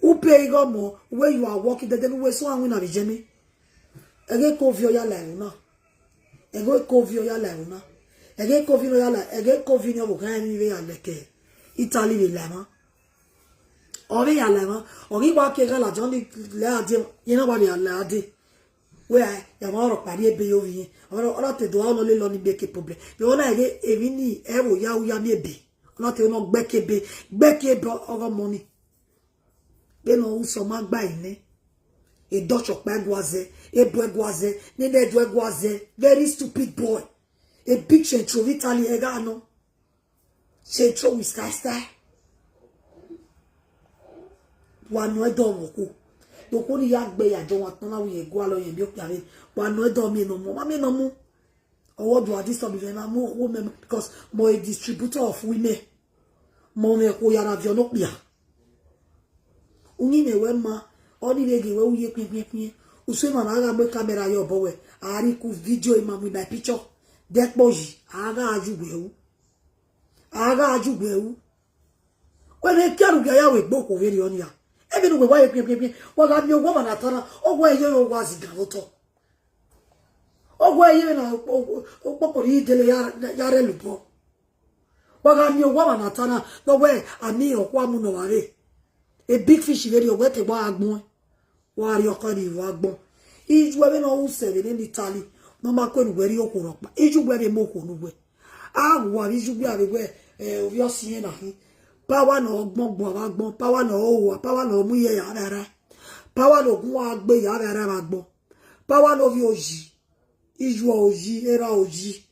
U pay igho ọmọ, wẹ you are working dede ne uwẹ so a winna vbe Germany. Ẹghẹ ke ovbi ọ ya la ẹvbo na. Ẹghẹ ke ovbi ọ ya la ẹvbo na. Ẹghẹ ke ovbi ne ọ ya la, ẹghẹ ke ovbi ne ọ vbe gha emwi vbe ya leke Italy vbe la emwa. Ọ vbe ya la emwa, ọ ghi wa ke gha ladian ni lẹ a dee, iran wa vbe a lẹ a dee. Wẹ a, ya ma rhọkpa rhie ebe ye ovbi irẹn. Ọ na, ọ na te do a, ọ na lele ọni make problem. Vbe ọ na ghe emwi ni ẹvbo ya u ya miẹn ebe. Ọ na te nọ gbẹke ebe, gbẹke ebe ọghe ọmọ ni. Vbene ọ ru sẹ ọ ma gba ẹre nẹ. Edọchọ ọkpa ẹguae zẹ, ebo ẹguae zẹ, nene ẹdẹ ẹguae zẹ. Very stupid boy. A big central Italy ẹgha nọ. Central with sky sky. Wa nọ ẹdẹ ọmọ okhuo. Okhuo ni ya gbe ya jọ wa tọn na wẹ irẹn gualọ irẹn miẹn okpia vbe. Wa nọ ẹdẹ ọmọ ne ọ mu, ma miẹn ne ọ mu. Ọwọ do a disturb vbe na mu okhuo mẹ, because mọ a distributor of women. Mọ mwẹ okhuo ya na viọ ne okpia. Uyinmwẹ wẹ ma, ọ ni vbe ghe wẹ u ye kpiẹnkpiẹnkpiẹn. Usu emwa na gha mu camera ye obọ wẹ, a rhie ku video ima mu my picture. Dẹkpo yi, a gha ju wẹ ru. A gha ju wẹ ru. Wẹ vbe kia ru ya ya wẹ gbe okhuo vberriọ nia. Ebe ne uwẹ wa ye kpiẹnkpiẹnkpiẹn, wa gha miẹn owa ọmwa na ta na, ọ wẹ ye owa zigan vbe otọ. Ọ wẹ ye na okpokoro idele ya, ya rre lubọ. Wa gha miẹn owa ọmwa na ta na, ne ọ wẹ a miẹn ọkpa mu ne ọ vba rre. A big fish vberriọ, ọ wẹ te wa gha gbọn. Wa rhie ọkọ ni vbe agbọn. Iye uwẹ vbene ọ ru sẹ vbe nene Italy, ne ọ ma kue ne uwẹ rhie okhuo rhọkpa. Iye uwẹ vbe mu okhuo ne uwẹ. A wa vbe iye uwẹ a vbe wẹ, eh, ovbi ọse irẹn na khin. Power ne ọ gbọn gbe avbe agbọn, power ne ọ hoa, power ne ọ mu iye ya vbe ara. Power ne ogun wa gbe ya vbe ara vbe agbọn. Power ne ovbi oyi. Iye uwẹ oyi, erha oyi.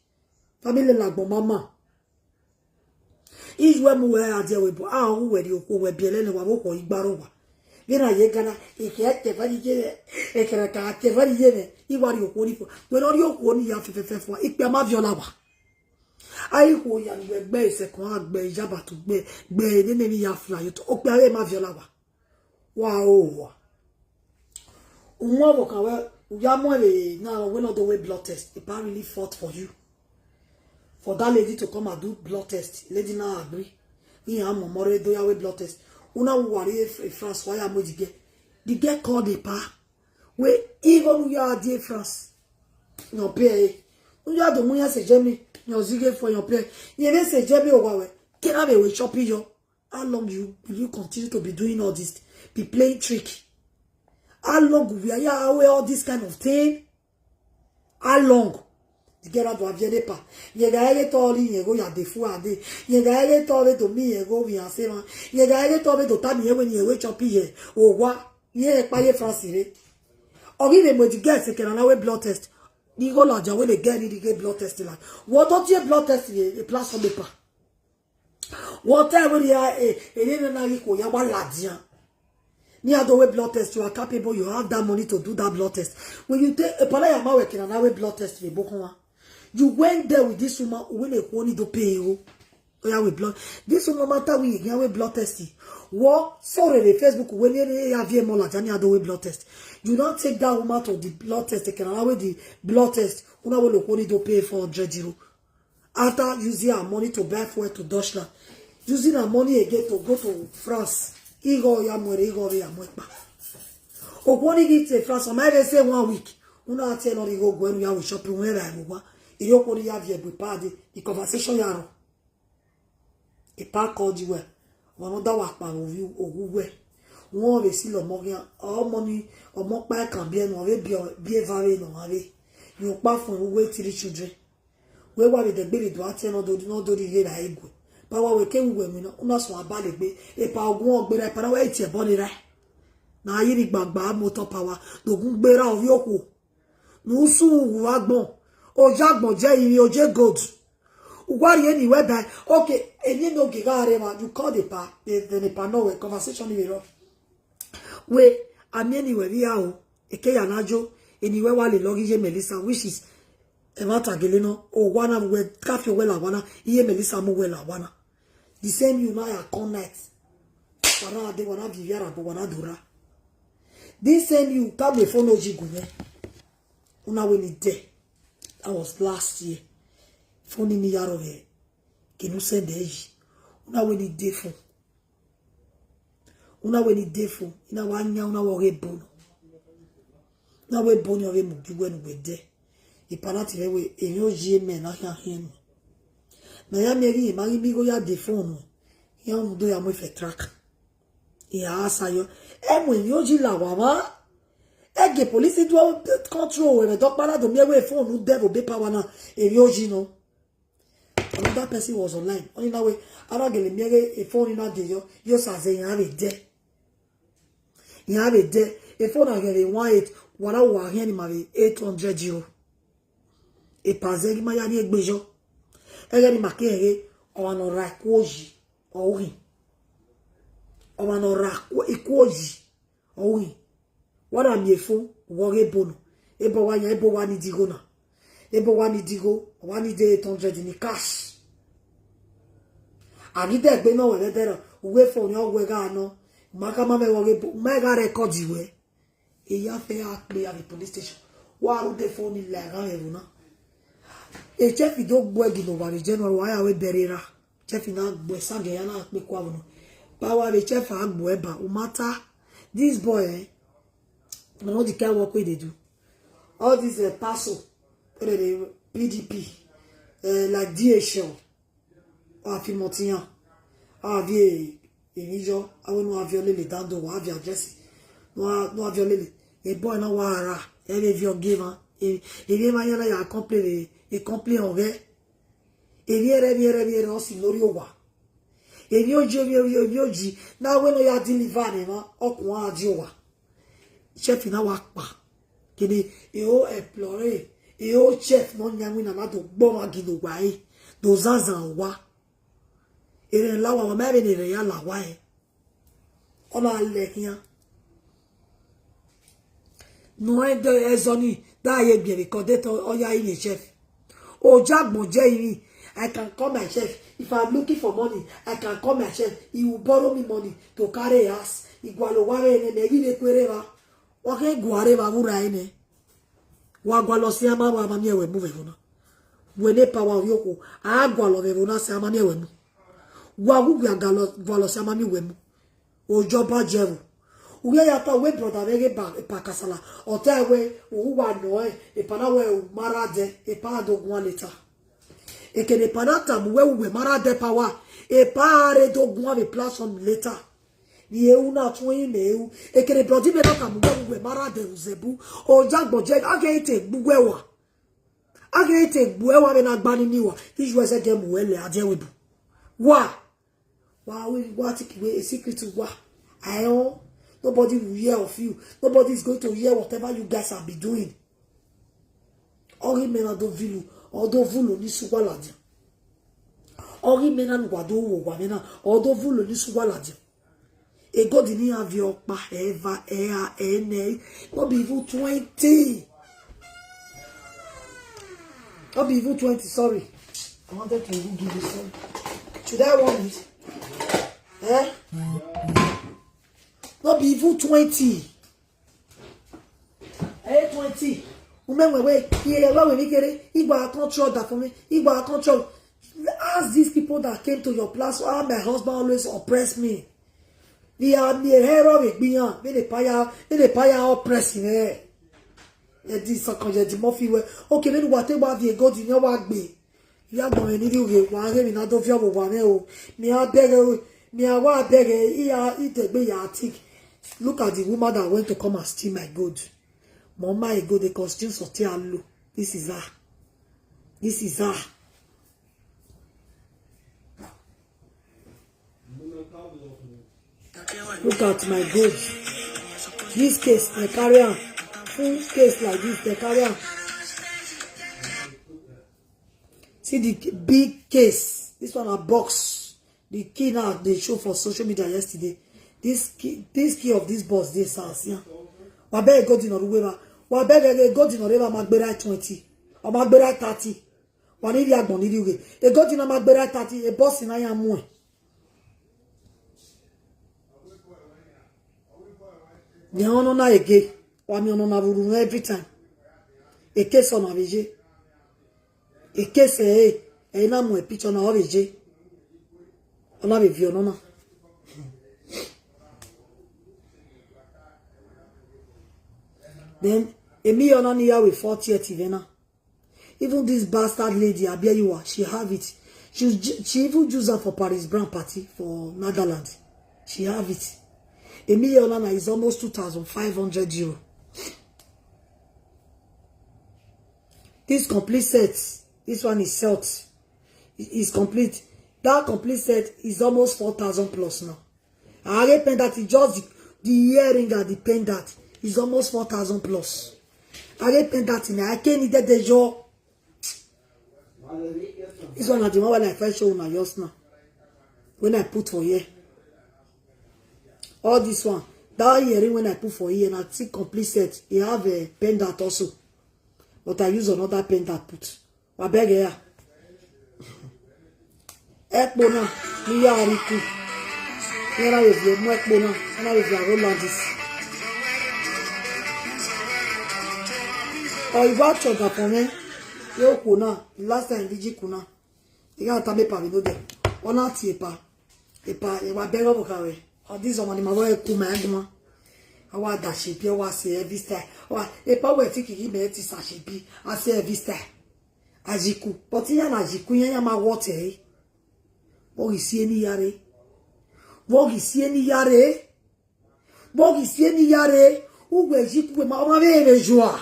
Family ne agbọn ma ma. Iye uwẹ mu uwẹ ra die ẹvbo ebo, a ru uwẹ rhie okhuo, wẹ biẹlẹ ne wa vbe okhuo igbarọ owa. Vbene a ye Ghana, ekẹ tẹfẹri ye mwẹ, ekẹ na ka tẹfẹri ye mwẹ, I wa rhie okhuo ni fo. Wẹ ne ọ rhie okhuo ni ya fẹfẹfẹ fua, ikpia ma viọ la wa. A i khuo ya ne uwẹ gbe second hand, gbe iyaba to, gbe, gbe nene emwi ya fly otọ, okpia vbe ma viọ la wa. Wa hoho. Uwẹ ọvbokhan wẹ, u ya mu ẹre na, wẹ ne ọ do wẹ blood test. Apparently fought for you. For that lady to come and do blood test, lady na agree. Iran mu ọmọ rre do ya wẹ blood test. Una wa rrie France, wa ya mu the girl. The girl called the pa. Wẹ igho ne u ya die France. Your pay. U ya do mu yan sẹ Germany. Your zighe for your pay. Ye vbe sẹ Germany owa wẹ. Kena vbe wẹ chop yo. How long you, will you continue to be doing all this? Be playing trick. How long we are here? How all this kind of thing? How long? The girl do aviẹ ne epa. Yẹn gha ẹre te ọ rhie igho ya de fu ade. Yẹn gha ẹre te ọ vbe do miẹn igho vbe iran se emwa. Yẹn gha ẹre te ọ vbe do tama irẹn wẹẹ ne irẹn wẹ chop ye owa. Irẹn kpa ye France rre. Ọ ghi vbe mu the girl sẹ kẹrẹ na wẹ blood test. Ni igho ladian wẹ ne girl ni rhie igho blood test la. Wẹ ọ do tie blood test ye, e plus some paper. Wẹ ọ ta wẹ rhia, eh, erriọ na ghi khuo ya wa ladian. Ne iran do wẹ blood test, you are capable, you have that money to do that blood test. When you take, epa na ya ma wẹ kẹrẹ na wẹ blood test vbe ebo khọnmwa. You went there with this woman, wẹ ne ekhuo ni do pay igho. Ọ ya wẹ blood. This woman ma ta wẹ iran wẹ blood test. Wẹ ọ sọrọ vbe Facebook wẹ ne ya viẹ emọ ladian ne iran do wẹ blood test. You now take that woman to the blood test, kẹrẹ na wẹ the blood test. Una wẹ ne ekhuo ni do pay four hundred euro. After using her money to buy fuel to Deutschland, using her money again to go to France. Igho ya mu ẹre, igho vbe ya mu ẹkpa. Okhuo ni ghi te France, ọ ma vbe sẹ one week. Una tie nọ rhie igho guẹ ne u ya wẹ shopping, wẹ ra ẹvbo owa. Irẹn okhuo ni ya viẹ bu epa dee, the conversation ya rrọọ. Epa call you wẹ, ọmwa ne ọ da wa kpa vbe ovbi owa uwẹ. Wẹ ọ vbe silo ọmọ khian, ọmọ ni, ọmọ ọkpa ẹkan biẹ nọ, ọ vbe biẹ, biẹ eva vbe nọ ọmwa vbe. Rẹn ọkpa fuẹn vbe uwu three children. Wẹ wa vbe dẹgbe vbe do a tie nọ do, nọ do rhie ighe ra eguẹ. Ba wa wẹ ke wu wẹ winna, una suẹn abalegbe. Epa ogun ọ gberra, epa na wẹ tie ẹbọ ne rae. Na ye ni gbagba motor power, do gun gberra ovbi okhuo. Ne u su uwu agbọn, oya agbọn je ivbi, oje gold. U wa rhie eni wẹ bae. Okay, eni ne ogie gha rre emwa, you call the pa, the, the, the pa nọ wẹ, conversation ni vbe rrọọ. Wẹ, a miẹn eni wẹ vbe aro, eke ya na yo, eni wẹ wa lele ọghe iye Melissa, which is, ẹmwata gele nọ, owa na wẹ, ka fi owẹ la owa na, iye Melissa mu owẹ la owa na. The same you na ya come night. Wa na dee, wa na viẹ ivbi Arabọ, wa na do rra. This same you, ka mu phone oyi gu mwẹ. Una wẹ ne I dee. That was last year. Phone ni ya rrọọ vbe kene u send ẹ yi. Una wẹ ne I dee phone. Una wẹ ne I dee phone. I na wa yan, una wẹ ọghe ebo nọ. Una wẹ ebo ni ọ vbe mu gie uwẹ ne uwẹ dee. Epa na tie mwẹ wẹ, emwi oyi mẹ na khian khian nọ. Ne a ya miẹn ghi, ma ghi miẹn igho ya dee phone nọ. Iran do ya mu fẹ track. Iran a sa yọ. Ẹ mu emwi oyi la owa mwa. Ẹ gie police do control wẹ vbe ẹdẹ ọkpa na do miẹn wẹ phone ne u dee vbe obọ epa owa na, emwi oyi nọ. Another person was online. Ọni na wẹ, a na gele miẹn ghe phone ni na dee yọ, yo sa zẹ iran vbe dee. Iran vbe dee. Phone na ghe vbe one eight, wa na wa khian ni ma vbe eight hundred euro. Epa zẹ ghi ma ya rhie egbe yọ. Ẹghẹ ni ma ke rẹn ghe, ọmwa ne ọ ra ikuo yi, ọ ghi. Ọmwa ne ọ ra ikuo yi, ọ ghi. Wa na miẹn phone, wẹ ọghe ebo nọ. Ebo wa yan, ebo wa need igho na. Ebo wa need igho, ọ wa need eight hundred ni cash. A ghi dẹ egbe nọ wẹ vbe ẹdẹrẹ, uwẹ phone ni ọ wẹ gha nọ. Ma khama mwẹ wẹ ọghe ebo, ma gha record wẹ. Eya fẹ a kpe ya vbe police station. Wa ru de phone ni la gha vbe ẹvbo na. E chef do gbuẹ gi ne owa vbe January, wa ya wẹ bẹrẹ ra. Chef na gbuẹ sa gẹ ya na kpe kua vbe nọ. Ba wa vbe chef a gbuẹ ba, u ma ta. This boy, eh, I know the kind work wey dey do. All this, eh, paso, eh, P D P, eh, like D H L. A fi mọ tiyan. A vbe emwi yọ, a wẹ ne uwa viọ lele dando, wa via dress. Ne uwa, ne uwa viọ lele. E boy na wa ra, ẹ vbe viọ gie emwa. E, emwi emwa yan na ya complain, e complain ọghẹ. Emwi ẹrẹ, emwi ẹrẹ, emwi ẹrẹ, ọ si lori owa. Emwi oyi, emwi oyi, emwi oyi. Na wẹ ne ọ ya deliver ne emwa, ọ kuan a di owa. Chef na wa kpa. Kene, e o employ, e o chef ne ọ yan winna na do gbe ọmwa gi ne owa ẹre, do zanzan owa. Erẹn la owa, wa ma vbene erẹn ya la owa ẹre. Ọ na lẹ khian. Ne ọ rẹn de ẹzọ ni, da ye biẹ vbe kọdẹ te ọ ya rinmwian chef. Ojagbọn jẹ rinmwian, I can call my chef. If I'm looking for money, I can call my chef. He will borrow me money to carry a house. I gualọ owa vbe ne mẹ ghi vbe ku erha evba. Wa khe gualọ erha evba vbe urha ẹre nẹ. Wa gualọ sẹ a ma, wa ma miẹn wẹ mu vbe ẹvbo na. Wẹ ne epa wa ovbi okhuo, a gualọ vbe ẹvbo na sẹ a ma miẹn wẹ mu. Wa wu wẹ a gualọ, gualọ sẹ a ma miẹn wẹ mu. Ojọba jẹ vbo. U ya ya ta wẹ brother vbe ghe ba epa kasala. Ọ ta wẹ, u wa nọ ẹn, epa na wẹ u ma ra dẹ, epa na do guan later. Ekene epa na tama uwẹ, uwẹ ma ra dẹ epa wa, epa a rre do guan vbe platform later. Ye u na tuẹn imẹ ru. Ekene brọdi mẹ na ka mu uwẹ, uwẹ ma rha dẹ uzẹbu. Ojagbọn je, a ghe te gbe uwẹ wa. A ghe te gbe uwẹ wa vbe na gba nini wa. Iju ẹzẹ ge mu uwẹ lẹ, a diẹ wẹ bu. Wa. Wa, we, wa take away a secret to wa. I own. Nobody will hear of you. Nobody is going to hear whatever you guys have been doing. Ọ ghi mẹ na do vilu, ọ do vulu ni su uwa ladian. Ọ ghi mẹ na ne uwa do ru owa mwẹ na, ọ do vulu ni su uwa ladian. Egodi ne iran viọ ọkpa, ẹva, ẹra, ẹnẹ, no be even twenty. No be even twenty, sorry. I wanted to even give you some. Should I want it? Eh? No be even twenty. Eh, twenty. Umẹ wẹ wẹ, iye ya wẹ ni kere, igba control da for me, igba control. Ask these people that came to your place, how my husband always oppress me. Vbe a miẹn hẹ rrọọ vbe egbe iran, vbene epa ya, vbene epa ya oppress mwẹ. Ye di sọkan, ye di mọ fi wẹ. Okay, vbene uwa te wa viọ egodi yan wa gbe. Ya gbọnmwẹ ne I rhie ughe, wa ghe emwi na do viọ vbe owa mwẹ o. Mẹ a bẹghe, mẹ a wa bẹghe, I ya, I dẹgbe ya think. Look at the woman that went to come and steal my gold. Mọ ma e gold, the costume sọte a lo. This is her. This is her. Look at my gold. This case, they carry am. Full case like this, they carry am. See the big case. This one a box. The key now they show for social media yesterday. This key, this key of this box, this house, yeah. Wa bẹghe egodi nọ rre uwu evba. Wa bẹghe egodi nọ rre evba ma gberra twenty. Ọ ma gberra thirty. Wa ni rhie agbọn ni rhie ughe. Egodi na ma gberra thirty, e box na ya muẹn. Rẹn ọnọ na ege, wa miẹn ọnọ na vbe urhu mwẹ every time. Ekese ọna vbe ye. Ekese ẹre, ẹre na mu picture na, ọ vbe ye. Ọ na vbe viọ ọnọ na. Then, emi ọna ni ya we forty ẹti vbe na. Even this bastard lady, Abiola, she have it. She, she even use her for Paris Brown party for Netherlands. She have it. A million naira is almost two thousand five hundred euro. This complete set, this one is set. It is complete. That complete set is almost four thousand plus now. A ghe pendant, just the, the earring and the pendant is almost four thousand plus. A ghe pendant na, I can't need that, they draw. This one na the one wey I first show una just now. When I put for here. All this one, that earring when I put for here, na still complete set. E have a pendant also. But I use another pendant put. Wa bẹghe ya. Ẹkpo na, ne I ya rre iku. Iran na vbe viọ mu ẹkpo na, iran na vbe viọ aro landis. Ọ i wa chọ ọdafẹn mwẹ, ye okhuo na, last time vbe I ye iku na. I gha tama epa vbe nodẹ. Ọ na tie epa. Epa, e wa bẹghe ọvbokhan ruẹ. All this ọmọ ni ma wẹ ku ma ẹguan. A wa da share bi, a wa sẹ every style. Ọ wa, epa wẹ ti kiki mẹ ti sa share bi, a sẹ every style. A ye iku, but iran na ye iku, iran ya ma wọ tẹ ẹre. Vbọ ghi si eni ya rre? Vbọ ghi si eni ya rre? Vbọ ghi si eni ya rre? Uwẹ ye iku, uwẹ ma, ọ ma vbe rre zua.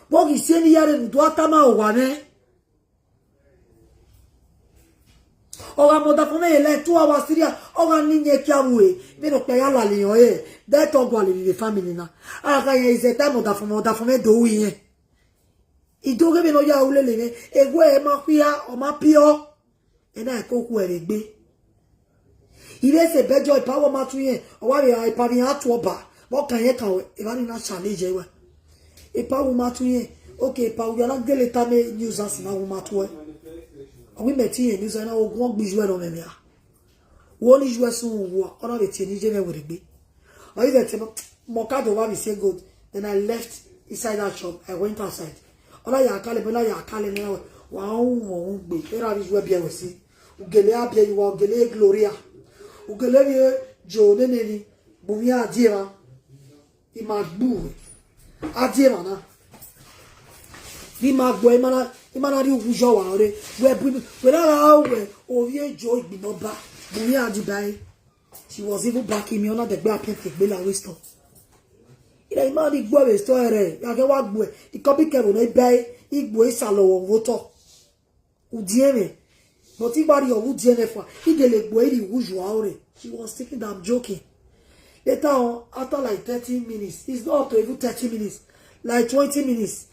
Vbọ ghi si eni ya rre ne u do a tama owa nẹ? Ọ gha mọ ọdafẹn mwẹ ye like two hours three hours, ọ gha ni iyẹn kia vbe ue, vbene okpia ya lele iran ẹre, death ọ gualọ vbe family na. A gha rẹn izẹ ta mẹ ọdafẹn mwẹ, ọdafẹn mwẹ do ru irẹn. I do ghe vbene ọ ya ru lele mwẹ, ewe ẹre ma khuia, ọ ma piọ. Ena ẹko khu ẹre egbe. I vbe sẹ bẹjọ, epa wẹ ọ ma tu irẹn, ọ wa vbe epa vbe iran tu ọba, vbe ọ kan irẹn kan wẹ, evba ni na challenge ẹre wẹ. Epa wẹ u ma tu irẹn, okay, epa wẹ u ya na gele tama news asi na wẹ u ma tuẹ. Ọ wẹ imẹ te irẹn news na, ogun ọ gbe iye ẹre ne ọ mwẹmwẹ a. Wo ni iye ẹre sunu wu a, ọ na vbe tie ne iye mwẹ werriegbe. Ọ i vbe tie mọ, mọ ka do wa vbe sẹ gold. Then I left inside that shop. I went outside. Ọ na ya kalẹ, ọ na ya kalẹ ne wa hu wọn ugbe. Erha vbe iye ẹre biẹ wẹ si. U gele a biẹ ye uwa, u gele Gloria. U gele vbe jo nene ni, bu mwẹ a die emwa. I ma gbe uwẹ. A die emwa na. I ma gbe uwẹ, I ma na, I ma na rhie uwu yọ wa ore. Wẹ bu, wẹ na gha wẹ ovbi ejo igbinọba. Bu mwẹ a die ba ẹre. She was even backing me, ọ na dẹgbe apprentice egbe la vbe store. Ina ima ni gbe vbe store rẹ, ya ghe wa gbe, ikọbi kẹvbo nọ ibe, igbe isalọ vbe otọ. Udiẹmwẹ. But igba rriọ vbe udiẹmwẹ fua, i gele gbe iri usual ore. She was thinking that I'm joking. Later on, after like thirty minutes, it's not up to even thirty minutes, like twenty minutes.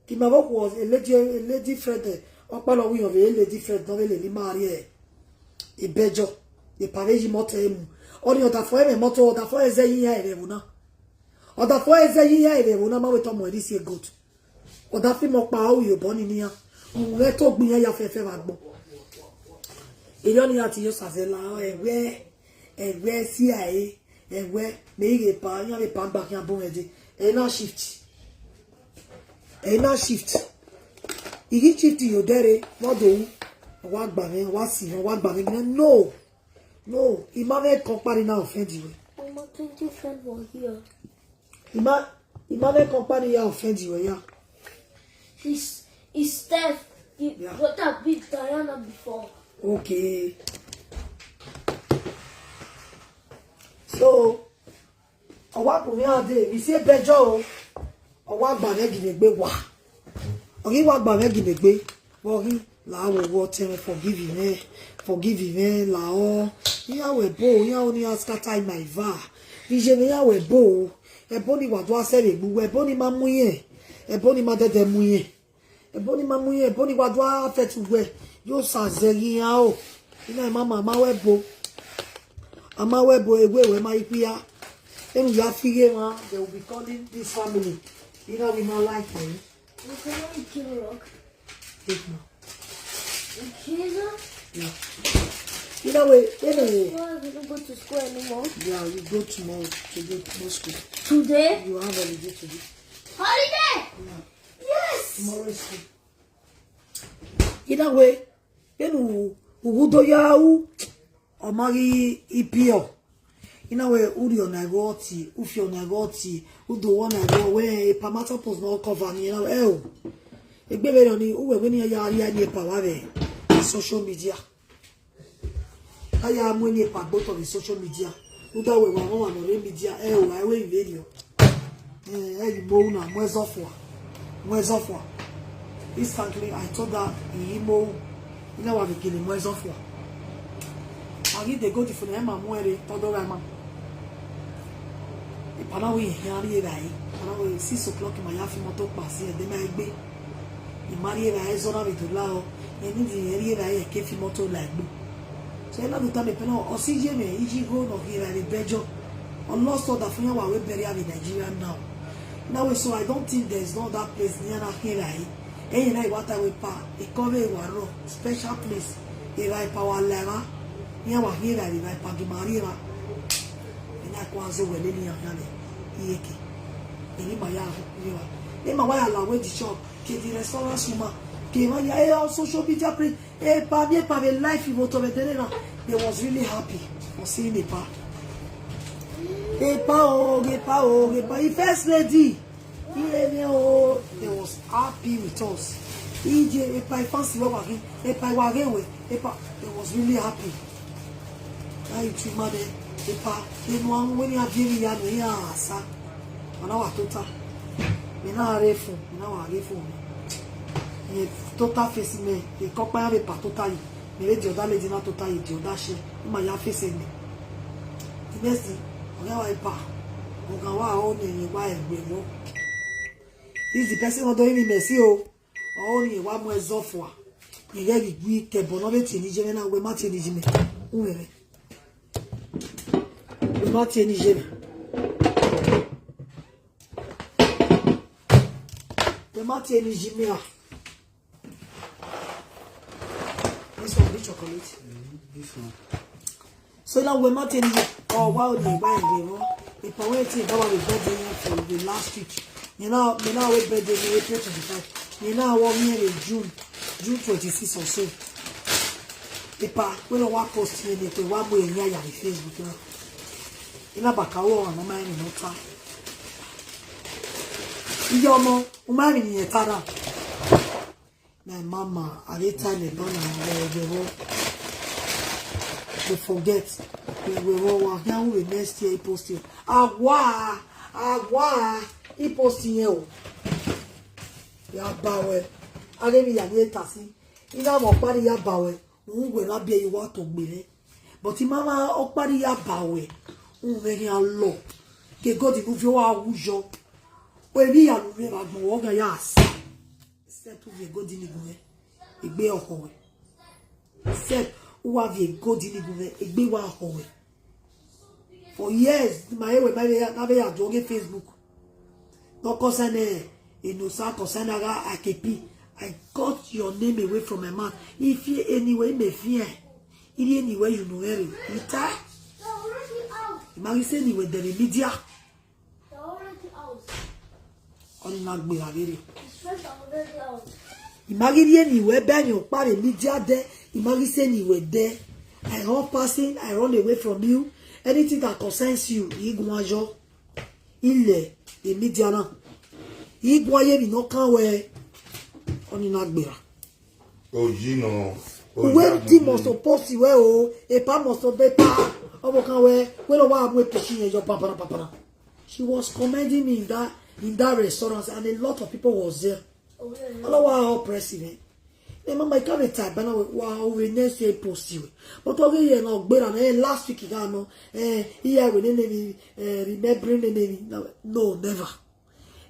Ima vbe okhuo, a lady, a lady friend, eh, ọkpa nọ wiyọ vbe a lady friend nọ vbe lele ima rrie Ibẹjọ. Epa vbe yi imọto ẹre mu. Ọni ọdafẹn ẹmwẹ imọto, ọdafẹn ẹre zẹ yi iran ẹvbo na. Ọdafẹn ẹre zẹ yi iran ẹvbo na, ma wẹ te ọmọ ẹre si gold. Ọdafẹn ọkpa ọ ru obọ ni nian. Uhunmwu mwẹ to gbe iran ya fẹfẹ vbe agbọn. Erriọ ne iran te yo sazẹ la ẹwẹ, ẹwẹ si a ẹre, ẹwẹ, mẹ i ghe pa, iran vbe pa gba khian bun ẹdẹ. Ẹ na shift. Ẹ na shift. I ghi shift ye odẹ rre, vbe ọ do ru? Ọ wa gba mwẹ, ọ wa si mwẹ, ọ wa gba mwẹ ghe, no. No, I ma mwẹ company na offend wẹ. Mama, twenty friend were here. I ma, I ma mwẹ company ya offend wẹ ya. His, his Steph, he, yeah, what I beat Diana before. Okay. So, ọ wa gu mwẹ a dee, vbe isi Ibẹjọ o, ọ wa gba mwẹ ginegbe wa. Ọ ghi wa gba mwẹ ginegbe, vbe ọ ghi la wo wo ọtẹn mwẹ, forgive mwẹ, forgive mwẹ, la ọ. Iran wẹ ẹbo, iran ọni iran scatter in my va. Vbe iye mwẹ iran wẹ ẹbo o. Ẹbo ni wa do a sẹ vbe egbe uwu, ẹbo ni ma mu irẹn, ẹbo ni ma dẹdẹ mu irẹn. Ẹbo ni ma mu irẹn, ẹbo ni wa do a fẹt uwẹ, yo sa zẹ ghi iran o. Ina mama, a ma wẹ ẹbo. A ma wẹ ẹbo, ewe wẹ ma ikpia. Enu ya fi ghe mwa, they will be calling this family. Ina we ma like them. You cannot kill rock. Take now. You cannot. Yeah. Ina we, ina we. Why we don't go to school anymore? Yeah, we go tomorrow to go to school. Today? You have holiday today. Holiday? Yeah. Yes! Tomorrow is school. Ina we, enu ughu do ya ru, ọ ma ghi ipiọ. Ina we, u rhie ọna igho ọtẹn, u fi ọna igho ọtẹn, u do wẹ ọna igho, wẹ epa ma suppose ne ọ cover ni, ina we, ẹ o. Egbe vberriọ ni, uwẹ wẹ ne iran ya rhie eni epa vbe social media. A ya mu eni epa gbe otọ vbe social media. Rhunmwuda wẹ wa mwẹ ọmwa ne ọ rre media, ẹ o, wa ru emwi vberriọ. Eh, ẹ ghi mu ohu na, mu ẹzọ fua. Mu ẹzọ fua. Instantly, I told her, I ghi mu ohu. Ina wa vbe gele mu ẹzọ fua. A ghi de gold fo ne ma mu ẹre, ọ do gha ma. Epa na wẹ iran khian rhie evbare. Epa na wẹ six o'clock ma ya fi imọto kpa si ẹdẹ ma egbe. I ma rhie evbare, ẹzọ na vbe do la ọ, rẹn need rẹn rhie evbare, rẹn ke fi imọto la egbe. So, ena do tama epa na, ọ si iye mwẹ, iye igho ne ọ rhie evbare vbe Ibẹjọ. Ọ lost order fo iran wa wẹ burial vbe Nigeria now. Now, so I don't think there is no other place ne iran na rhie evbare. Ẹyẹn na i wa ta wẹ epa, ekọmwẹ wa rrọọ, special place, evba epa wa la evba, iran wa rhie evbare vbe evba, epa ghi ma rhie evba. Ena ko a zẹ owẹ lele iran khian vbe iyeke. Eni ma ya rhie evba. Ema wa ya la wẹ the shop, ke the restaurant woman, ke emwa ya, eh, on social media, pre-, epa, miẹn epa vbe life vbe otọ vbe ẹdẹnẹrẹ na, they was really happy for seeing epa. Epa o, epa o, epa, the first lady. Irene o, they was happy with us. Ije epa ifansi wa wa ghe, epa wa ghe we, epa, they was really happy. That is true, man. Epa, enu a wẹ ne a viẹ emwi ya nọ, iran sa. Ọna wa tota. Mẹ na rre fo, mẹ na wa rre fo. Ye tota face mẹ, ye kọkpa ya vbe epa tota yi. Mẹ vbe the other lady na tota yi, the other share. Ima ya face mẹ. The next thing, ọ gha wa epa. Ọ gha wa ọ ne emwi wa ẹgbẹ vbọ. Is the person who don't even mercy o. Ọ ni wa mu ẹzọ fua. Ighẹ ghi gui kẹbọ ne ọ vbe tie ne iye mwẹ na, wẹ ma tie ne iye mwẹ. U mwẹ mwẹ. Wẹ ma tie ne iye mwẹ. Wẹ ma tie ne iye mwẹ a. This one, this chocolate. Mm, this one. So now we ma tie ne iye, ọ wa o de ba ebe ro. Epa wẹ tie ba wa be birthday yẹn for the last week. You know, me now we birthday me April twenty-five. Me now we here in June, June twenty-six or so. Epa, we no wa post here, ne we wa mu here ya the Facebook now. Ina baka wo ọmọ ma ni no ta. Iye ọmọ, u ma ni yẹn ta na. My mama, I dey tell the brother, the, the road. They forget. Wẹ, wẹ, wẹ, wa khian ru vbe next year, I post you. Awa, awa, I post yẹn o. Ya ba wẹ. A ghe vbe ya ni eta si. I na mwẹ ọkpa ni ya ba wẹ. U wẹ na biẹ ye uwa to gbe mwẹ. But I ma mwẹ ọkpa ni ya ba wẹ. U mwẹ khian lọ. Ke God ne u viọ wa wu yọ. Wẹ vbe ya lu mwẹ vbe agbọn, wẹ ọ gha ya si. Except u viọ God ni gu mwẹ. Egbe ọkhọ wẹ. Except u wa viọ God ni gu mwẹ, egbe wa ọkhọ wẹ. For years, ma he wẹ ma vbe ya, ma vbe ya do ghe Facebook. No concern, eh, Enosa, concern agha I K P. I cut your name away from my mouth. If you anywhere, I may fear. If you anywhere, you know where it. You tie? I ma ghi sẹ ne I wẹ dẹ vbe media. Ọni na gberra vberriọ. I ma ghi rhie ne I wẹ bẹghe ọkpa vbe media dẹ, I ma ghi sẹ ne I wẹ dẹ. I run passing, I run away from you. Anything that concerns you, I guan yọ. I lẹ vbe media na. I guan ye emwi ne ọ kan wẹ, ọni na gberra. Oyi nọ, Uwe oyi di agbọn must post wẹ o, epa must be pa. Ọvbokhan wẹ, wẹ ne ọ wa mu epishi yẹn yọ papara papara. She was commending me in that, in that restaurant, and a lot of people was there. Ọlọ wa oppressive, eh? Eh, mama, I can't retire, but now wa, we next year post you. But okay, yeah, no, but, eh, last week, you know, eh, yeah, we didn't even, eh, remembering the name. No, no, never.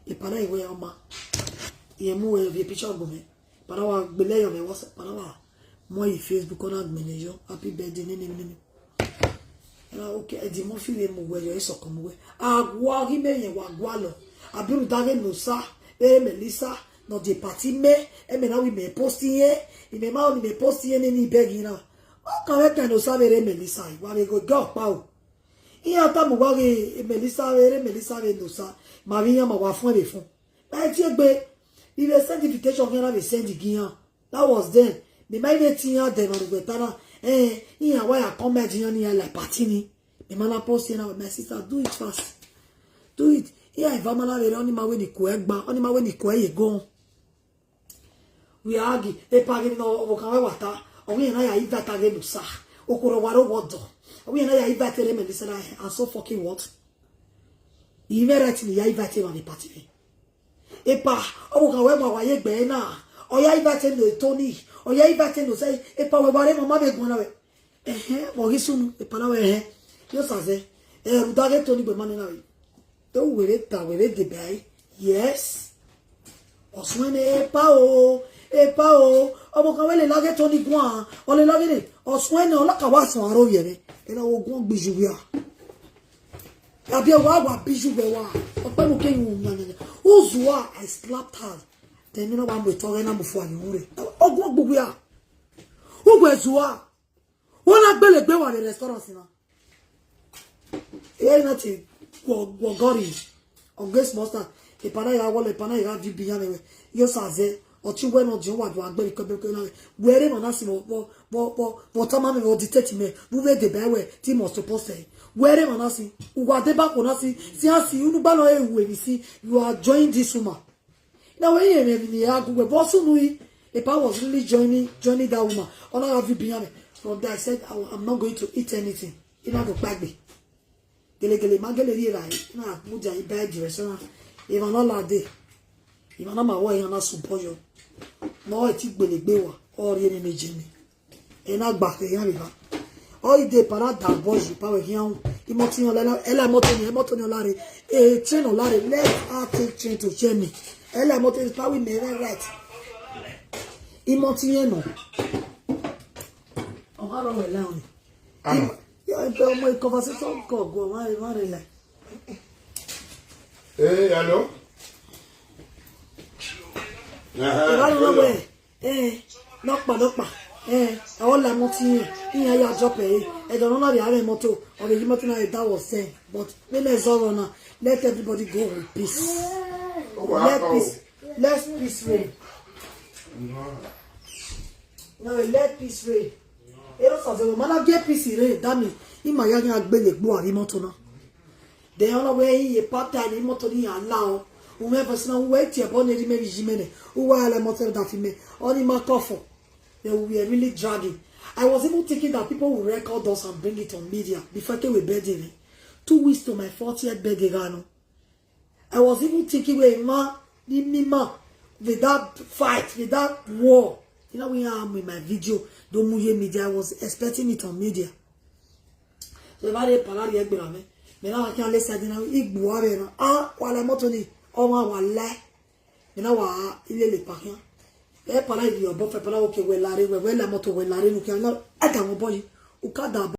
Epa na wẹ ọma. Irẹn mu wẹ vbe picture agbọn mwẹ. Epa na wa gbele yọ vbe WhatsApp, epa na wa mu ẹre Facebook, ọ na gbẹnnẹ yọ. Happy birthday, nene, nene. Ẹna, okay, Eddie Murphy vbe mu wẹ yọ, esọkọ mu wẹ. Awa ghi mẹ yẹn wa gualọ. Abiru daghe ne Osa, vbe Melissa, nọ de party mẹ, ẹmẹ na wẹ imẹ post irẹn, imẹ ma ni mẹ post irẹn nene ibẹghi na. Ọ kan vbe kan ne Osa vbe re Melissa, wa vbe ghe ọkpa o. Iran tama uwa ghe Melissa vbe re Melissa vbe ne Osa, ma vbe iran ma wa fun vbe fun. Ma tie egbe, I vbe send invitation khian na vbe send gi iran. That was then. Mẹ ma vbe tie iran dẹ emwa ne uwẹ ta na. Eh, iran wa ya comment iran ni iran la party ni. Mẹ ma na post iran, my sister, do it fast. Do it. Iran eva ma na vbe re, ọni ma wẹ ne I kuẹ gba, ọni ma wẹ ne I kuẹ ye gọn. We are argue. Epa ghi nọ, ọvbokhan wẹ wa ta. Ọ ghi na ya invite ghe ne Osa. Okhuo rọ wa ro wọ dọ. Ọ ghi na ya invite re Melissa na, and so fucking what? I mwẹ right ne I ya invite emwa vbe party mwẹ. Epa, ọvbokhan wẹ wa wa ye egbe na. Ọ ya invite ne Tony. Ọ ya invite ne Osa. Epa, wẹ wa re mama vbe guan na wẹ. Ẹhẹn, vbe ọ ghi sunu, epa na wẹ ẹhẹn. Yo sa zẹ. Ẹ, rhunmwuda ghe Tony gbe ma nẹ na vbe. Do wẹ re ta, wẹ re deba ẹre. Yes. Ọ suẹn nẹ, epa o, epa o. Ọvbokhan wẹ lele ghe Tony guan, ọ lele ghe ne, ọ suẹn nẹ, ọ na ka wa suẹn aro yẹ mwẹ. Ena wo guan gbiju wia. Abi wa wa biju wẹ wa. Ọkpẹ mu ke yu nya nya nya. Uzua, I slapped her. Then me no wa mu eto ghe na mu fua ni ure. Ọ guan gbu wia. Uwe zua. Wẹ na gbele egbe wa vbe restaurant na. Ẹ na te wọ, wọ gọrri. Ọ ghe small stand. Epa na ya wọlọ, epa na ya vi bi iran mwẹ. Yo sa zẹ, ọtẹn wẹ nọ diọn wa do agbe vbe kọbẹ na. Wẹ re emwa na si vbọ, vbọ, vbọ, vbọ, vbọ tama mwẹ, vbọ dictate mẹ. Vbe uwe deba wẹ, te I must post ẹre. Wẹ re emwa na si. Uwa deba ko na si. Si a si, unu gba nọ e ru emwi si. You are joining this woman. Na wẹ irẹn mwẹ emwi ne I ra gu wẹ, vbe ọ sunu ri, epa was really joining, joining that woman. Ọ na gha vi bi iran mwẹ. From there, I said, "I, I'm not going to eat anything." I na do kpaegbe. Gelegele, ma gele rhie evbare, I na mudia, I ba ẹre di restaurant. Emwa na lade. Emwa na ma wẹ iran na sẹ obọ yọ. Ne ọ ti gbele egbe wa, ọ rhie nene jẹ mẹ. Ena gba khe iran vbe ba. Ọ i de para da bọ yi pa wẹ khian. Imoto iran la, ẹla imoto ni, imoto ni ọ la rre. E train ọ la rre. Let her take train to Germany. Ẹla imoto ni pa wẹ mẹ rẹ right. Imoto iran nọ. Ọ gha rọ wẹ la ọni. Ama. Ya, ibe ọmọ conversation kọ gọ, ma, ma rre la. Eh, hello? Ẹ b'a rhọnmwẹ wẹ, eh, nọkpa, nọkpa, eh, ọ la imoto iran, iran ya drop ẹre, ẹdẹ nọ na vbe a mwẹ imoto, ọ vbe ye imoto na vbe da wọ sẹ, but vbene zọrọ na, let everybody go with peace. Let peace, let peace reign. No, let peace reign. Ero sa zẹ, ma na gie peace reign, that means, ima ya ghi a gbele egbe uwa rre imoto na. Then ọ na wẹ iye pata ne imoto ni ya la o. U mwẹ verse na, u wẹ tie ẹbọ ne erha mwẹ vbe iye mwẹ nẹ. U wa la imoto da fi mẹ. Ọ ni ma kọfọ. Then we were really dragging. I was even thinking that people will record us and bring it on media before ke we birthday ni. Two weeks to my fortieth birthday gha nọ. I was even thinking we ma ni mi ma with that fight, with that war. You know, we am in my video, don't move your media. I was expecting it on media. So if I didn't palari egbe na me, me na can let's say na igbu are na. Ah, wala moto ni, oh my wala. Me na wa ilele pa khian. E palari your boyfriend, palari okay, we lare, we we la moto, we lare nu khian. No, I don't want boy. U ka da